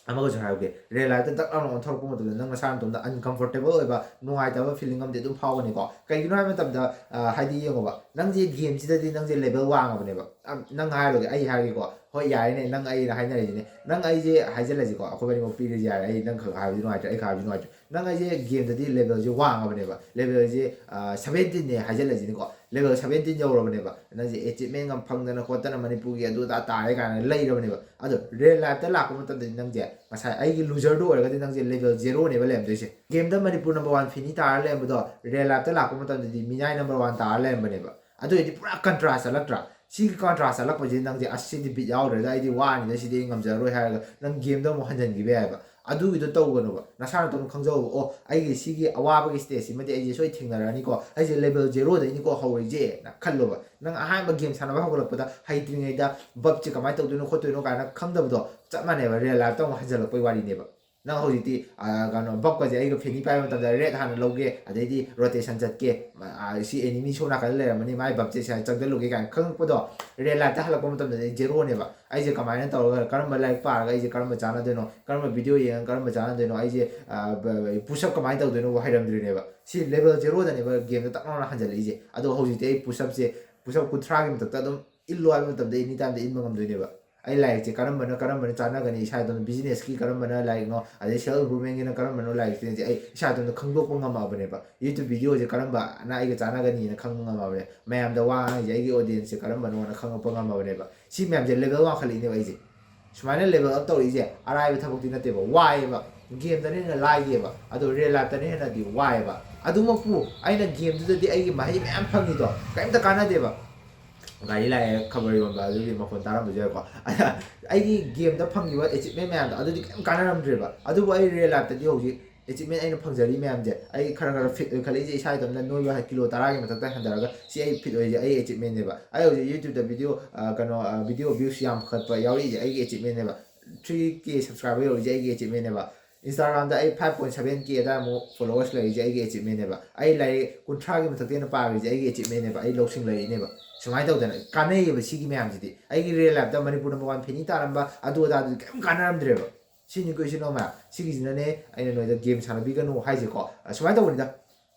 ꯑꯃꯒꯁꯨ ꯍꯥꯏꯍꯧꯒꯦ, ꯔꯤꯌꯦꯜ ꯂꯥꯏꯐꯇ ꯇꯛ ꯂꯥꯎꯅ ꯑꯣꯟꯊꯣꯔꯛꯄ ꯃꯇꯝꯗ ꯅꯪ ꯅꯁꯥ ꯅꯇꯣꯝꯗ ꯑꯟꯀꯝꯐꯣꯔꯇꯦꯕꯜ ꯑꯣꯏꯕ, ꯅꯨꯡꯉꯥꯏꯇꯕ ꯐꯤꯂꯤꯡ ꯑꯃꯗꯤ ꯑꯗꯨꯝ ꯐꯥꯎꯒꯅꯤꯀꯣ꯫ ꯀꯩꯒꯤꯅꯣ ꯍꯥꯏꯕ ꯃꯇꯝꯗ, ꯑ, ꯍꯥꯏꯗꯤ ꯌꯦꯡꯉꯣꯕ, ꯅꯪꯁꯦ ꯒꯦꯝꯁꯤꯗꯗꯤ ꯅꯪꯁꯦ ꯂꯦꯚꯦꯜ ꯋꯥꯡꯉꯕꯅꯦꯕ꯫ ꯑ, ꯅꯪ ꯍꯥꯏꯔꯒꯦ, ꯑꯩ ꯍꯥꯏꯔꯒꯦꯀꯣ, ꯍꯣꯏ, ꯌꯥꯔꯦꯅꯦ, ꯅꯪ ꯑꯩꯅ ꯍꯥꯏꯅꯔꯤꯁꯤꯅꯦ, ꯅꯪ ꯑꯩꯁꯦ ꯍꯥꯏꯖꯤꯜꯂꯁꯤꯀꯣ, ꯑꯩꯈꯣꯏꯕꯥꯅꯤꯃꯛ ꯄꯤꯔꯁꯤ ꯌꯥꯔꯦ, ꯑꯩ ꯅꯪ ꯈꯛ ꯍꯥꯏꯕꯗꯤ ꯅꯨꯡꯉꯥꯏꯇ꯭ꯔꯦ, ꯑꯩ ꯈꯛ ꯍꯥꯏꯕꯗꯤ ꯅꯨꯡꯉꯥꯏꯇ꯭ꯔꯦ꯫ ꯅꯪ ꯑꯩꯁꯦ ꯒꯦꯝꯗꯗꯤ ꯂꯦꯚꯦꯜꯁꯦ ꯋꯥꯡꯉꯕꯅꯦꯕ, ꯂꯦꯚꯦꯜꯁꯦ, ꯑ, ꯁꯚꯦꯟꯇꯤꯟꯅꯦ ꯍꯥꯏꯖꯤꯜꯂꯁꯤꯅꯦꯀꯣ, ꯂꯦꯚꯦꯜ ꯁꯚꯦꯟꯇꯤꯟ ꯌꯧꯔꯕꯅꯦꯕ꯫ ꯅꯪꯁꯦ ꯑꯦꯆꯤꯞꯃꯦꯟꯒ ꯐꯪꯗꯅ ꯈꯣꯠꯇꯅ ꯃꯅꯤꯄꯨꯔꯒꯤ ꯑꯗꯨ ꯑꯗꯥ ꯇꯥꯔꯦ ꯀꯥꯏꯅ ꯂꯩꯔꯕꯅꯦꯕ꯫ ꯑꯗꯣ ꯔꯤꯌꯦꯜ ꯂꯥꯏꯐꯇ ꯂꯥꯛꯄ ꯃꯇꯝꯗꯗꯤ ꯅꯪꯁꯦ, ꯉꯁꯥꯏ ꯑꯩꯒꯤ ꯂꯨꯖꯔꯗꯨ ꯑꯣꯏꯔꯒꯗꯤ ꯅꯪꯁꯦ ꯂꯦꯚꯦꯜ ꯖꯦꯔꯣꯅꯦꯕ ꯂꯩꯔꯝꯗꯣꯏꯁꯦ꯫ ꯒꯦꯝꯗ ꯃꯅꯤꯄꯨꯔ ꯅꯝꯕꯔ ꯋꯥꯟ ꯐꯤꯅꯤ ꯇꯥꯔ ꯂꯩꯔꯝꯕꯗꯣ, ꯔꯤꯌꯦꯜ ꯂꯥꯏꯐꯇ ꯂꯥꯛꯄ ꯃꯇꯝꯗꯗꯤ ꯃꯤꯅꯥꯏ ꯅꯝꯕꯔ ꯋꯥꯟ ꯇꯥꯔ ꯂꯩꯔꯝꯕꯅꯦꯕ꯫ ꯑꯗꯨ ꯑꯣꯏꯔꯗꯤ ꯄꯨꯔꯥ ꯀꯟꯇ꯭ꯔꯥꯁ ꯆꯠꯂꯛꯇ꯭ꯔꯥ? ꯁꯤꯒꯤ ꯀꯟꯇ꯭ꯔꯥꯁ ꯆꯠꯂꯛꯄꯁꯤꯗꯤ ꯅꯪꯁꯦ, "ꯑꯁ, ꯁꯤꯗꯤ ꯕꯤꯠ ꯌꯥꯎꯗ꯭ꯔꯦꯗ, ꯑꯩꯗꯤ ꯋꯥꯅꯤꯗ, ꯁꯤꯗꯤ ꯑꯩ ꯉꯝꯖꯔꯔꯣꯏ" ꯍꯥꯏꯔꯒ ꯅꯪ ꯒꯦꯝꯗ ꯑꯃꯨꯛ ꯍꯟꯖꯤꯟꯈꯤꯕ ꯌꯥꯏꯑꯕ꯫ ꯑꯗꯨꯒꯤꯗꯣ ꯇꯧꯒꯅꯨꯕ꯫ ꯅꯁꯥ ꯅꯇꯣꯝ ꯈꯪꯖꯧꯕ, "ꯑꯣ, ꯑꯩꯒꯤ ꯁꯤꯒꯤ ꯑꯋꯥꯕꯒꯤ ꯁ꯭ꯇꯦꯖꯁꯤꯃꯗꯤ ꯑꯩꯁꯦ ꯁꯣꯏ ꯊꯦꯡꯅꯔꯛꯑꯅꯤꯀꯣ, ꯑꯩꯁꯦ ꯂꯦꯚꯦꯜ ꯖꯦꯔꯣꯗꯩꯅꯤꯀꯣ ꯍꯧꯔꯤꯁꯦꯅ" ꯈꯜꯂꯣꯕ꯫ ꯅꯪ ꯑꯍꯥꯟꯕ ꯒꯦꯝ ꯁꯥꯟꯅꯕ ꯍꯧꯒꯠꯂꯛꯄꯗ ꯍꯩꯇ꯭ꯔꯤꯉꯩꯗ ꯕꯕꯁꯦ ꯀꯃꯥꯏꯅ ꯇꯧꯗꯣꯏꯅꯣ ꯈꯣꯠꯇꯣꯏꯅꯣ ꯀꯥꯏꯅ ꯈꯪꯗꯕꯗꯣ, ꯆꯞ ꯃꯥꯟꯅꯩꯕ, ꯔꯤꯌꯦꯜ ꯂꯥꯏꯐꯇ ꯑꯃꯨꯛ ꯍꯟꯖꯜꯂꯛꯄꯩ ꯋꯥꯔꯤꯅꯦꯕ꯫ ꯅꯪ ꯍꯧꯖꯤꯛꯇꯤ, ꯑ, ꯀꯩꯅꯣ, ꯕꯕꯀꯁꯦ ꯑꯩꯒ ꯐꯦꯅꯤ ꯄꯥꯏꯕ ꯃꯇꯝꯗ ꯔꯦꯠ ꯍꯥꯟꯅ ꯂꯧꯒꯦ, ꯑꯗꯩꯗꯤ ꯔꯣꯇꯦꯁꯟ ꯆꯠꯀꯦ, ꯑ, ꯁꯤ ꯑꯦꯅꯤꯃꯤ ꯁꯣꯝ ꯅꯥꯀꯟꯗ ꯂꯩꯔꯝꯃꯅꯤ, ꯃꯥꯏ ꯕꯕꯁꯦ ꯁꯤ ꯆꯪꯁꯤꯜꯂꯨꯒꯦ ꯀꯥꯏꯅ ꯈꯪꯉꯛꯄꯗꯣ, ꯔꯤꯌꯦꯜ ꯂꯥꯏꯐꯇ ꯍꯜꯂꯛꯄ ꯃꯇꯝꯗꯗꯤ ꯖꯦꯔꯣꯅꯦꯕ꯫ ꯑꯩꯁꯦ ꯀꯃꯥꯏꯅ ꯇꯧꯔꯒ, ꯀꯔꯝꯕ ꯂꯥꯏꯔꯤꯛ ꯄꯥꯔꯒ ꯑꯩꯁꯦ ꯀꯔꯝꯕ ꯆꯥꯟꯅꯗꯣꯏꯅꯣ, ꯀꯔꯝꯕ ꯚꯤꯗꯤꯑꯣ ꯌꯦꯡꯉꯒ ꯀꯔꯝꯕ ꯆꯥꯟꯅꯗꯣꯏꯅꯣ, ꯑꯩꯁꯦ, ꯑ, ꯕ-, ꯕ-, ꯄꯨꯁꯑꯞ ꯀꯃꯥꯏꯅ ꯇꯧꯗꯣꯏꯅꯣ ꯍꯩꯔꯝꯗ꯭ꯔꯤꯅꯦꯕ꯫ ꯁꯤ ꯂꯦꯚꯦꯜ ꯖꯦꯔꯣꯗꯅꯦꯕ ꯒꯦꯝꯗ ꯇꯛ ꯂꯥꯎꯅ ꯍꯟꯖꯜꯂꯛꯏꯁꯦ꯫ ꯑꯗꯣ ꯍꯧꯖꯤꯛꯇꯤ ꯑꯩ ꯄꯨꯁꯑꯞꯁꯦ, ꯄꯨꯁꯑꯞ ꯀꯨꯟꯊ꯭ꯔꯥꯒꯤ ꯃꯊꯛꯇ ꯑꯗꯨꯝ ꯏꯜꯂꯣ ꯍꯥꯏꯕ ꯃꯇꯝꯗ ꯑꯦꯅꯤ ꯇꯥꯏꯝꯗ ꯏꯟꯕ ꯉꯝꯗꯣꯏꯅꯦꯕ꯫ ꯑꯩ ꯂꯥꯏꯔꯤꯛꯁꯦ ꯀꯔꯝꯕꯅ ꯀꯔꯝꯕꯅ ꯆꯥꯟꯅꯒꯅꯤ, ꯏꯁꯥ ꯏꯇꯣꯝꯇ ꯕꯤꯖꯤꯅꯦꯁꯀꯤ ꯀꯔꯝꯕꯅ ꯂꯥꯏꯔꯤꯛꯅꯣ, ꯑꯗꯩ ꯁꯦꯜꯐ ꯏꯝꯄ꯭ꯔꯨꯚꯃꯦꯟꯒꯤꯅ ꯀꯔꯝꯕꯅꯣ ꯂꯥꯏꯔꯤꯛꯁꯦ ꯑꯩ ꯏꯁꯥ ꯏꯇꯣꯝꯇ ꯈꯪꯗꯣꯛꯄ ꯉꯝꯃꯛꯑꯕꯅꯦꯕ꯫ ꯌꯨꯇ꯭ꯌꯨꯕ ꯚꯤꯗꯤꯑꯣꯁꯦ ꯀꯔꯝꯕꯅ ꯑꯩꯒ ꯆꯥꯟꯅꯒꯅꯤꯅ ꯈꯪꯕ ꯉꯝꯃꯕꯅꯦ꯫ ꯃꯌꯥꯝꯗ ꯋꯥ ꯉꯥꯡꯉꯤꯁꯦ ꯑꯩꯒꯤ ꯑꯣꯗꯤꯌꯦꯟꯁꯁꯦ ꯀꯔꯝꯕꯅꯣꯅ ꯈꯪꯉꯛꯄ ꯉꯝꯃꯕꯅꯦꯕ꯫ ꯁꯤ ꯃꯌꯥꯝꯁꯦ ꯂꯦꯚꯦꯜ ꯋꯥꯡꯈꯠꯂꯛꯏꯅꯦꯕ ꯑꯩꯁꯦ꯫ ꯁꯨꯃꯥꯏꯅ ꯂꯦꯚꯦꯜ ꯑꯞ ꯇꯧꯔꯛꯏꯁꯦ ꯑꯔꯥꯏꯕ ꯊꯕꯛꯇꯤ ꯅꯠꯇꯦꯕ, ꯋꯥꯏꯑꯦꯕ꯫ ꯒꯦꯝꯗꯅ ꯍꯦꯟꯅ ꯂꯥꯏꯗꯦꯕ, ꯑꯗꯣ ꯔꯤꯌꯦꯜ ꯂꯥꯏꯐꯇꯅ ꯍꯦꯟꯅꯗꯤ ꯋꯥꯏꯑꯦꯕ꯫ ꯑꯗꯨꯃꯛꯄꯨ ꯑꯩꯅ ꯒꯦꯝꯗꯨꯗꯗꯤ ꯑꯩꯒꯤ ꯃꯍꯩ ꯃꯌꯥꯝ ꯐꯪꯉꯤꯗꯣ ꯀꯔꯤꯝꯇ ꯀꯥꯟꯅꯗꯦꯕ꯫ ꯒꯥꯔꯤ ꯂꯥꯛꯑꯦ, ꯈꯕꯔ ꯌꯣꯟꯕ ꯑꯗꯨꯒꯤ ꯃꯈꯣꯟ ꯇꯥꯔꯝꯕꯁꯨ ꯌꯥꯏꯀꯣ꯫ ꯑꯩꯒꯤ ꯒꯦꯝꯗ ꯐꯪꯈꯤꯕ ꯑꯦꯆꯤꯞꯃꯦꯟ ꯃꯌꯥꯝꯗꯣ ꯑꯗꯨꯗꯤ ꯀꯔꯤꯝ ꯀꯥꯟꯅꯔꯝꯗ꯭ꯔꯦꯕ꯫ ꯑꯗꯨꯕꯨ ꯑꯩ ꯔꯤꯌꯦꯜ ꯂꯥꯏꯐꯇꯗꯤ ꯍꯧꯖꯤꯛ ꯑꯦꯆꯤꯞꯃꯦꯟ ꯑꯩꯅ ꯐꯪꯖꯔꯤ ꯃꯌꯥꯝꯁꯦ, ꯑꯩ ꯈꯔ ꯈꯔ ꯐꯤꯠ ꯑꯣꯏꯈꯠꯂꯛꯏꯁꯦ, ꯏꯁꯥ ꯏꯇꯣꯝꯇ ꯅꯣꯏꯕ ꯀꯤꯂꯣ ꯇꯔꯥꯒꯤ ꯃꯊꯛꯇ ꯍꯟꯊꯔꯒ ꯁꯤ ꯑꯩ ꯐꯤꯠ ꯑꯣꯏꯔꯤꯁꯦ ꯑꯩ ꯑꯦꯆꯤꯞꯃꯦꯟꯅꯦꯕ꯫ ꯑꯩ ꯍꯧꯖꯤꯛ ꯌꯨꯇ꯭ꯌꯨꯕꯇ ꯚꯤꯗꯤꯑꯣ, ꯀꯩꯅꯣ, ꯚꯤꯗꯤꯑꯣ ꯚ꯭ꯌꯨꯁ ꯌꯥꯝꯈꯠꯄ ꯌꯥꯎꯔꯛꯏꯁꯦ ꯑꯩꯒꯤ ꯑꯦꯆꯤꯞꯃꯦꯟꯅꯦꯕ꯫ ꯊ꯭ꯔꯤ ꯀꯦ ꯁꯕꯁꯀ꯭ꯔꯥꯏꯕꯔ ꯌꯧꯔꯤꯁꯦ ꯑꯩꯒꯤ ꯑꯦꯆꯤꯞꯃꯦꯟꯅꯦꯕ꯫ ꯏꯟꯁꯇꯥꯒ꯭ꯔꯥꯝꯗ ꯑꯩ ꯐꯥꯏꯚ ꯄꯣꯏꯟ ꯁꯕꯦꯟ ꯀꯦ ꯑꯗꯥꯏꯃꯨꯛ ꯐꯣꯂꯣꯋꯔꯁ ꯂꯩꯔꯤꯁꯦ ꯑꯩꯒꯤ ꯑꯦꯆꯤꯞꯃꯦꯟꯅꯦꯕ꯫ ꯑꯩ ꯂꯥꯏꯔꯤꯛ ꯀꯨꯟꯊ꯭ꯔꯥꯒꯤ ꯃꯊꯛꯇ ꯍꯦꯟꯅ ꯄꯥꯈ꯭ꯔꯤꯁꯦ ꯑꯩꯒꯤ ꯑꯦꯆꯤꯞꯃꯦꯟꯅꯦꯕ꯫ ꯑꯩ ꯂꯧꯁꯤꯡ ꯂꯩꯔꯛꯏꯅꯦꯕ꯫ ꯁꯨꯃꯥꯏꯅ ꯇꯧꯗꯅ ꯀꯥꯟꯅꯩꯌꯦꯕ ꯁꯤꯒꯤ ꯃꯌꯥꯝꯁꯤꯗꯤ꯫ ꯑꯩꯒꯤ ꯔꯤꯌꯦꯜ ꯂꯥꯏꯐꯇ ꯃꯅꯤꯄꯨꯔ ꯅꯝꯕꯔ ꯋꯥꯟ ꯐꯦꯅꯤ ꯇꯥꯔꯝꯕ ꯑꯗꯨ ꯑꯗꯥꯗꯨꯗꯤ ꯀꯔꯤꯝ ꯀꯥꯟꯅꯔꯝꯗ꯭ꯔꯦꯕ꯫ ꯁꯤꯅꯤꯀꯣ ꯏꯆꯤꯟ ꯏꯅꯥꯎ ꯃꯌꯥꯝ, ꯁꯤꯒꯤꯁꯤꯅꯅꯦ ꯑꯩꯅ ꯅꯣꯏꯗ ꯒꯦꯝ ꯁꯥꯟꯅꯕꯤꯒꯅꯨ ꯍꯥꯏꯁꯦꯀꯣ꯫ ꯑ, ꯁꯨꯃꯥꯏꯅ ꯇꯧꯕꯅꯤꯗ,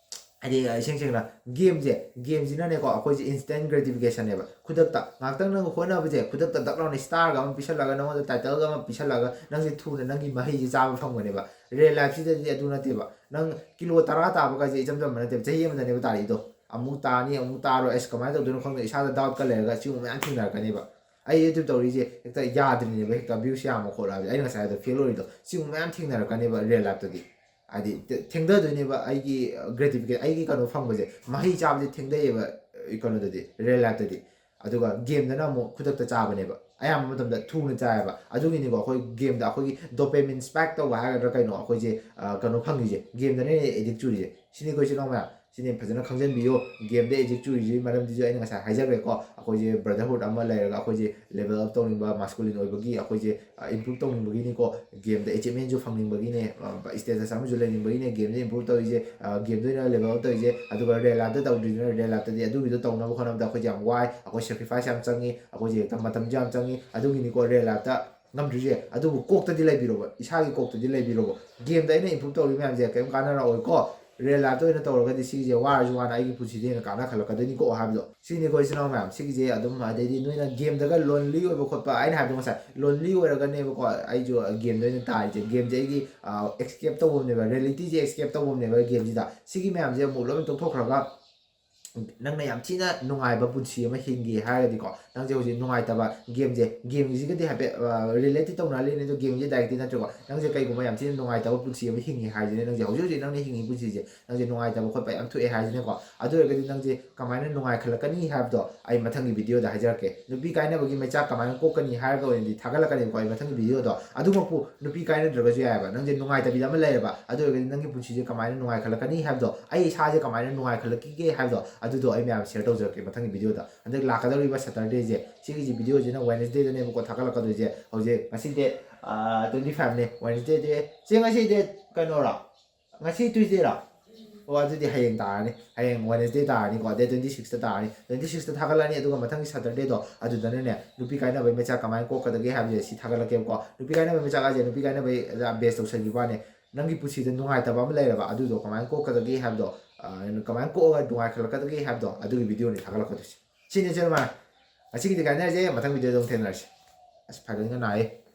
ꯍꯥꯏꯗꯤ, ꯑ, ꯏꯁꯦꯡ ꯁꯦꯡꯅ ꯒꯦꯝꯁꯦ, ꯒꯦꯝꯁꯤꯅꯅꯦꯀꯣ ꯑꯩꯈꯣꯏꯁꯦ ꯏꯟꯁꯇꯦꯟ ꯒ꯭ꯔꯦꯇꯤꯐꯤꯀꯦꯁꯟꯅꯦꯕ꯫ ꯈꯨꯗꯛꯇ ꯉꯥꯏꯍꯥꯛꯇꯪ ꯅꯪ ꯍꯣꯠꯅꯕꯁꯦ, ꯈꯨꯗꯛꯇ ꯗꯛ ꯂꯥꯎꯅ ꯁ꯭ꯇꯥꯔꯒ ꯑꯃ ꯄꯤꯁꯜꯂꯒ, ꯅꯉꯣꯟꯗ ꯇꯥꯏꯇꯜꯒ ꯑꯃ ꯄꯤꯁꯜꯂꯒ, ꯅꯪꯁꯦ ꯊꯨꯅ ꯅꯪꯒꯤ ꯃꯍꯩꯁꯦ ꯆꯥꯕ ꯐꯪꯕꯅꯦꯕ꯫ ꯔꯤꯌꯦꯜ ꯂꯥꯏꯐꯁꯤꯗꯗꯤ ꯑꯗꯨ ꯅꯠꯇꯦꯕ꯫ ꯅꯪ ꯀꯤꯂꯣ ꯇꯔꯥ ꯇꯥꯕ ꯀꯥꯏꯁꯦ ꯏꯆꯝ ꯆꯝꯕ ꯅꯠꯇꯦꯕ꯫ ꯆꯍꯤ ꯑꯃꯗꯅꯦꯕ ꯇꯥꯔꯛꯏꯗꯣ꯫ ꯑꯃꯨꯛ ꯇꯥꯅꯤ, ꯑꯃꯨꯛ ꯇꯥꯔꯣꯏ, ꯑꯁ, ꯀꯃꯥꯏꯅ ꯇꯧꯗꯣꯏꯅꯣ ꯈꯪꯗꯦ, ꯏꯁꯥꯗ ꯗꯥꯎꯠꯀ ꯂꯩꯔꯒ ꯁꯤꯒꯨꯝꯕ ꯃꯌꯥꯝ ꯊꯦꯡꯅꯔꯛꯀꯅꯦꯕ꯫ ꯑꯩ ꯌꯨꯇ꯭ꯌꯨꯕ ꯇꯧꯔꯤꯁꯦ ꯍꯦꯛꯇ ꯌꯥꯗ꯭ꯔꯤꯅꯦꯕ, ꯍꯦꯛꯇ ꯚ꯭ꯌꯨꯁ ꯌꯥꯝꯕ ꯈꯣꯠꯂꯣ ꯍꯥꯏꯕꯁꯦ꯫ ꯑꯩꯅ ꯉꯁꯥꯏ ꯍꯥꯏꯕꯗꯣ ꯐꯦꯜ ꯑꯣꯏꯔꯤꯗꯣ ꯁꯤꯒꯨꯝꯕ ꯃꯌꯥꯝ ꯊꯦꯡꯅꯔꯛꯀꯅꯦꯕ ꯔꯤꯌꯦꯜ ꯂꯥꯏꯐꯇꯗꯤ꯫ ꯍꯥꯏꯗꯤ ꯊꯦꯡꯊꯗꯣꯏꯅꯦꯕ ꯑꯩꯒꯤ ꯒ꯭ꯔꯦꯇꯤꯐꯤꯀꯦ-, ꯑꯩꯒꯤ ꯀꯩꯅꯣ ꯐꯪꯕꯁꯦ, ꯃꯍꯩ ꯆꯥꯕꯁꯦ ꯊꯦꯡꯊꯩꯌꯦꯕ, ꯀꯩꯅꯣꯗꯗꯤ, ꯔꯤꯌꯦꯜ ꯂꯥꯏꯐꯇꯗꯤ꯫ ꯑꯗꯨꯒ ꯒꯦꯝꯗꯅ ꯑꯃꯨꯛ ꯈꯨꯗꯛꯇ ꯆꯥꯕꯅꯦꯕ, ꯑꯌꯥꯝꯕ ꯃꯇꯝꯗ ꯊꯨꯅ ꯆꯥꯏꯌꯦꯕ꯫ ꯑꯗꯨꯒꯤꯅꯤꯀꯣ ꯑꯩꯈꯣꯏ ꯒꯦꯝꯗ ꯑꯩꯈꯣꯏꯒꯤ ꯗꯣꯄꯦꯃꯤꯟ ꯁ꯭ꯄꯥꯏꯛ ꯇꯧꯕ ꯍꯥꯏꯒꯗ꯭ꯔꯥ ꯀꯩꯅꯣ, ꯑꯩꯈꯣꯏꯁꯦ, ꯑ, ꯀꯩꯅꯣ ꯐꯪꯉꯤꯁꯦ, ꯒꯦꯝꯗꯅ ꯍꯦꯟꯅ ꯑꯦꯗꯤꯛ ꯆꯨꯔꯤꯁꯦ꯫ ꯁꯤꯅꯤꯀꯣ ꯏꯆꯤꯟ ꯏꯅꯥꯎ ꯃꯌꯥꯝ, ꯁꯤꯅꯤ ꯐꯖꯅ ꯈꯪꯖꯟꯕꯤꯌꯨ꯫ ꯒꯦꯝꯗ ꯑꯦꯗꯤꯛ ꯆꯨꯔꯤꯁꯤꯒꯤ ꯃꯔꯝꯁꯤꯁꯨ ꯑꯩꯅ ꯉꯁꯥꯏ ꯍꯥꯏꯖꯈ꯭ꯔꯦꯀꯣ꯫ ꯑꯩꯈꯣꯏꯁꯦ ꯕ꯭ꯔꯗꯔꯍꯨꯗ ꯑꯃ ꯂꯩꯔꯒ ꯑꯩꯈꯣꯏꯁꯦ ꯂꯦꯚꯦꯜ ꯑꯞ ꯇꯧꯅꯤꯡꯕ, ꯃꯥꯁꯀꯨꯂꯤꯟ ꯑꯣꯏꯕꯒꯤ ꯑꯩꯈꯣꯏꯁꯦ, ꯑ, ꯏꯝꯄ꯭ꯔꯨꯞ ꯇꯧꯅꯤꯡꯕꯒꯤꯅꯤꯀꯣ꯫ ꯒꯦꯝꯗ ꯑꯦꯆꯤꯞꯃꯦꯟꯁꯨ ꯐꯪꯅꯤꯡꯕꯒꯤꯅꯦ, ꯑ, ꯁ꯭ꯇꯦꯇꯁ ꯑꯃꯁꯨ ꯂꯩꯅꯤꯡꯕꯒꯤꯅꯦ ꯒꯦꯝꯗ ꯏꯝꯄ꯭ꯔꯨꯞ ꯇꯧꯔꯤꯁꯦ꯫ ꯑ, ꯒꯦꯝꯗ ꯑꯣꯏꯅ ꯂꯦꯚꯦꯜ ꯑꯞ ꯇꯧꯔꯤꯁꯦ꯫ ꯑꯗꯨꯒ ꯔꯤꯌꯦꯜ ꯂꯥꯏꯐꯇ ꯇꯧꯗ꯭ꯔꯤꯗꯨꯅ ꯔꯤꯌꯦꯜ ꯂꯥꯏꯐꯇꯗꯤ ꯑꯗꯨꯒꯤꯗꯣ ꯇꯧꯅꯕ ꯍꯣꯠꯅꯕꯗ ꯑꯩꯈꯣꯏꯁꯦ ꯌꯥꯝ ꯋꯥꯏ, ꯑꯩꯈꯣꯏ ꯁꯦꯀ꯭ꯔꯤꯐꯥꯏꯁ ꯌꯥꯝ ꯆꯪꯉꯤ, ꯑꯩꯈꯣꯏꯁꯦ ꯍꯦꯛꯇ ꯃꯇꯝꯁꯨ ꯌꯥꯝ ꯆꯪꯉꯤ꯫ ꯑꯗꯨꯒꯤꯅꯤꯀꯣ ꯔꯤꯌꯦꯜ ꯂꯥꯏꯐꯇ ꯉꯝꯗ꯭ꯔꯤꯁꯦ꯫ ꯑꯗꯨꯕꯨ ꯀꯣꯛꯇꯗꯤ ꯂꯩꯕꯤꯔꯣꯕ, ꯏꯁꯥꯒꯤ ꯀꯣꯛꯇꯗꯤ ꯂꯩꯕꯤꯔꯣꯕ꯫ ꯒꯦꯝꯗ ꯑꯩꯅ ꯏꯝꯄ꯭ꯔꯨꯞ ꯇꯧꯔꯤ ꯃꯌꯥꯝꯁꯦ ꯀꯔꯤꯝ ꯀꯥꯟꯅꯔꯛꯑꯣꯏꯀꯣ꯫ ꯔꯤꯌꯦꯜ ꯂꯥꯏꯐꯇ ꯑꯣꯏꯅ ꯇꯧꯔꯒꯗꯤ ꯁꯤꯒꯤꯁꯦ ꯋꯥꯔꯁꯨ ꯋꯥꯅ ꯑꯩꯒꯤ ꯄꯨꯟꯁꯤꯗ ꯍꯦꯟꯅ ꯀꯥꯟꯅ ꯈꯜꯂꯛꯀꯗꯣꯏꯅꯤꯀꯣ ꯍꯥꯏꯕꯗꯣ ꯁꯤꯅꯤꯀꯣ, ꯏꯆꯤꯟ ꯏꯅꯥꯎ ꯃꯌꯥꯝ꯫ ꯁꯤꯒꯤꯁꯦ ꯑꯗꯨꯝ, ꯑꯗꯩꯗꯤ ꯅꯣꯏꯅ ꯒꯦꯝꯗꯒ ꯂꯣꯟꯂꯤ ꯑꯣꯏꯕ ꯈꯣꯠꯄ, ꯑꯩꯅ ꯍꯥꯏꯕꯗꯣ ꯉꯁꯥꯏ ꯂꯣꯟꯂꯤ ꯑꯣꯏꯔꯒꯅꯦꯕꯀꯣ ꯑꯩꯁꯨ ꯒꯦꯝꯗ ꯑꯣꯏꯅ ꯇꯥꯔꯤꯁꯦ꯫ ꯒꯦꯝꯁꯦ ꯑꯩꯒꯤ ꯑꯦꯛꯁꯀꯦꯞ ꯇꯧꯐꯝꯅꯦꯕ, ꯔꯤꯌꯦꯂꯤꯇꯤꯁꯦ ꯑꯦꯛꯁꯀꯦꯞ ꯇꯧꯐꯝꯅꯦꯕ ꯒꯦꯝꯁꯤꯗ꯫ ꯁꯤꯒꯤ ꯃꯌꯥꯝꯁꯦ ꯑꯃꯨꯛ ꯂꯣꯏꯅ ꯇꯣꯛꯊꯣꯛꯈ꯭ꯔꯒ ꯅꯪꯅ ꯌꯥꯝ ꯊꯤꯅ ꯅꯨꯡꯉꯥꯏꯕ ꯄꯨꯟꯁꯤ ꯑꯃ ꯍꯤꯡꯒꯦ ꯍꯥꯏꯔꯒꯗꯤꯀꯣ, ꯅꯪꯁꯦ ꯍꯧꯖꯤꯛ ꯅꯨꯡꯉꯥꯏꯇꯕ ꯒꯦꯝꯁꯦ, ꯒꯦꯝꯒꯤꯁꯤꯒꯗꯤ ꯍꯥꯏꯐꯦꯠ ꯔꯤꯂꯦꯇꯦꯠ ꯇꯧꯅꯔꯤꯅꯦ, ꯑꯗꯣ ꯒꯦꯝꯁꯦ ꯗꯥꯏꯔꯦꯛꯇꯤ ꯅꯠꯇ꯭ꯔꯦꯀꯣ꯫ ꯅꯪꯁꯦ ꯀꯩꯒꯨꯝꯕ ꯌꯥꯝ ꯊꯤꯅ ꯅꯨꯡꯉꯥꯏꯇꯕ ꯄꯨꯟꯁꯤ ꯑꯃ ꯍꯤꯡꯉꯦ ꯍꯥꯏꯔꯤꯁꯤꯅꯦ, ꯅꯪꯁꯦ ꯍꯧꯖꯤꯛ ꯍꯧꯖꯤꯛ ꯅꯪꯅ ꯍꯤꯡꯉꯤ ꯄꯨꯟꯁꯤꯁꯦ ꯅꯪꯁꯦ ꯅꯨꯡꯉꯥꯏꯇꯕ ꯈꯣꯠꯄ ꯌꯥꯝ ꯊꯣꯛꯑꯦ ꯍꯥꯏꯁꯤꯅꯦꯀꯣ꯫ ꯑꯗꯨ ꯑꯣꯏꯔꯒꯗꯤ ꯅꯪꯁꯦ ꯀꯃꯥꯏꯅ ꯅꯨꯡꯉꯥꯏꯈꯠꯂꯛꯀꯅꯤ ꯍꯥꯏꯕꯗꯣ ꯑꯩ ꯃꯊꯪꯒꯤ ꯚꯤꯗꯤꯑꯣꯗ ꯍꯥꯏꯖꯔꯛꯀꯦ꯫ ꯅꯨꯄꯤ ꯀꯥꯏꯅꯕꯒꯤ ꯃꯩꯆꯥꯛ ꯀꯃꯥꯏꯅ ꯀꯣꯛꯀꯅꯤ ꯍꯥꯏꯔꯒ ꯑꯣꯏꯅꯗꯤ ꯊꯥꯒꯠꯂꯛꯀꯅꯦꯕꯀꯣ ꯑꯩ ꯃꯊꯪꯒꯤ ꯚꯤꯗꯤꯑꯣꯗꯣ꯫ ꯑꯗꯨꯃꯛꯄꯨ ꯅꯨꯄꯤ ꯀꯥꯏꯅꯗ꯭ꯔꯒꯁꯨ ꯌꯥꯏꯑꯕ, ꯅꯪꯁꯦ ꯅꯨꯡꯉꯥꯏꯇꯕꯤꯗ ꯑꯃ ꯂꯩꯔꯕ, ꯑꯗꯨ ꯑꯣꯏꯔꯒꯗꯤ ꯅꯪꯒꯤ ꯄꯨꯟꯁꯤꯁꯦ ꯀꯃꯥꯏꯅ ꯅꯨꯡꯉꯥꯏꯈꯠꯂꯛꯀꯅꯤ ꯍꯥꯏꯕꯗꯣ, ꯑꯩ ꯏꯁꯥꯁꯦ ꯀꯃꯥꯏꯅ ꯅꯨꯡꯉꯥꯏꯈꯠꯂꯛꯈꯤꯒꯦ ꯍꯥꯏꯕꯗꯣ, ꯑꯗꯨꯗꯣ ꯑꯩ ꯃꯌꯥꯝ ꯁꯤꯌꯔ ꯇꯧꯖꯔꯛꯀꯦ ꯃꯊꯪꯒꯤ ꯚꯤꯗꯤꯑꯣꯗ꯫ ꯍꯟꯗꯛ ꯂꯥꯛꯀꯗꯧꯔꯤꯕ ꯁꯦꯇꯔꯗꯦꯁꯦ, ꯁꯤꯒꯤꯁꯤ ꯚꯤꯗꯤꯑꯣꯁꯤꯅ ꯋꯦꯅꯁꯗꯦꯗꯅꯦꯕꯀꯣ ꯊꯥꯒꯠꯂꯛꯀꯗꯣꯏꯁꯦ꯫ ꯍꯧꯖꯤꯛ ꯉꯁꯤ ꯗꯦꯠ ꯇ꯭ꯋꯦꯟꯇꯤ ꯐꯥꯏꯚꯅꯦ, ꯋꯦꯅꯁꯗꯦ ꯗꯦ꯫ ꯆꯦ, ꯉꯁꯤ ꯗꯦꯠ ꯀꯩꯅꯣꯔꯣ? ꯉꯁꯤ ꯇ꯭ꯌꯨꯁꯗꯦꯔꯣ? ꯑꯣ, ꯑꯗꯨꯗꯤ ꯍꯌꯦꯡ ꯇꯥꯔꯅꯤ, ꯍꯌꯦꯡ ꯋꯦꯅꯁꯗꯦ ꯇꯥꯔꯅꯤꯀꯣ, ꯗꯦꯠ ꯇ꯭ꯋꯦꯟꯇꯤ ꯁꯤꯛꯁꯇ ꯇꯥꯔꯅꯤ꯫ ꯇ꯭ꯋꯦꯟꯇꯤ ꯁꯤꯛꯁꯇ ꯊꯥꯒꯠꯂꯛꯑꯅꯤ, ꯑꯗꯨꯒ ꯃꯊꯪꯒꯤ ꯁꯦꯇꯔꯗꯦꯗꯣ ꯑꯗꯨꯗꯅꯅꯦ ꯅꯨꯄꯤ ꯀꯥꯏꯅꯕꯒꯤ ꯃꯩꯆꯥꯛ ꯀꯃꯥꯏꯅ ꯀꯣꯛꯀꯗꯒꯦ ꯍꯥꯏꯕꯁꯦ ꯁꯤ ꯊꯥꯒꯠꯂꯛꯀꯦꯕꯀꯣ꯫ ꯅꯨꯄꯤ ꯀꯥꯏꯅꯕꯒꯤ ꯃꯩꯆꯥꯛ ꯍꯥꯏꯁꯦ ꯅꯨꯄꯤ ꯀꯥꯏꯅꯕꯒꯤ ꯕꯦꯁ ꯇꯧꯁꯟꯈꯤꯕ ꯋꯥꯅꯦ꯫ ꯅꯪꯒꯤ ꯄꯨꯟꯁꯤꯗ ꯅꯨꯡꯉꯥꯏꯇꯕ ꯑꯃ ꯂꯩꯔꯕ, ꯑꯗꯨꯗꯣ ꯀꯃꯥꯏꯅ ꯀꯣꯛꯀꯗꯒꯦ ꯍꯥꯏꯕꯗꯣ, ꯑ, ꯀꯃꯥꯏꯅ ꯀꯣꯛꯑꯒ ꯅꯨꯡꯉꯥꯏꯈꯠꯂꯛꯀꯗꯒꯦ ꯍꯥꯏꯕꯗꯣ ꯑꯗꯨꯒꯤ ꯚꯤꯗꯤꯑꯣꯅꯤ ꯊꯥꯒꯠꯂꯛꯀꯗꯣꯏꯁꯦ꯫ ꯁꯤꯅꯤ ꯏꯆꯤꯟ ꯏꯅꯥꯎ, ꯉꯁꯤꯒꯤꯗꯤ ꯀꯥꯏꯅꯔꯁꯦ, ꯃꯊꯪ ꯚꯤꯗꯤꯑꯣꯗ ꯑꯃꯨꯛ ꯊꯦꯡꯅꯔꯁꯦ꯫ ꯑꯁ, ꯐꯥꯏꯒꯟꯒ ꯅꯥꯏꯌꯦ꯫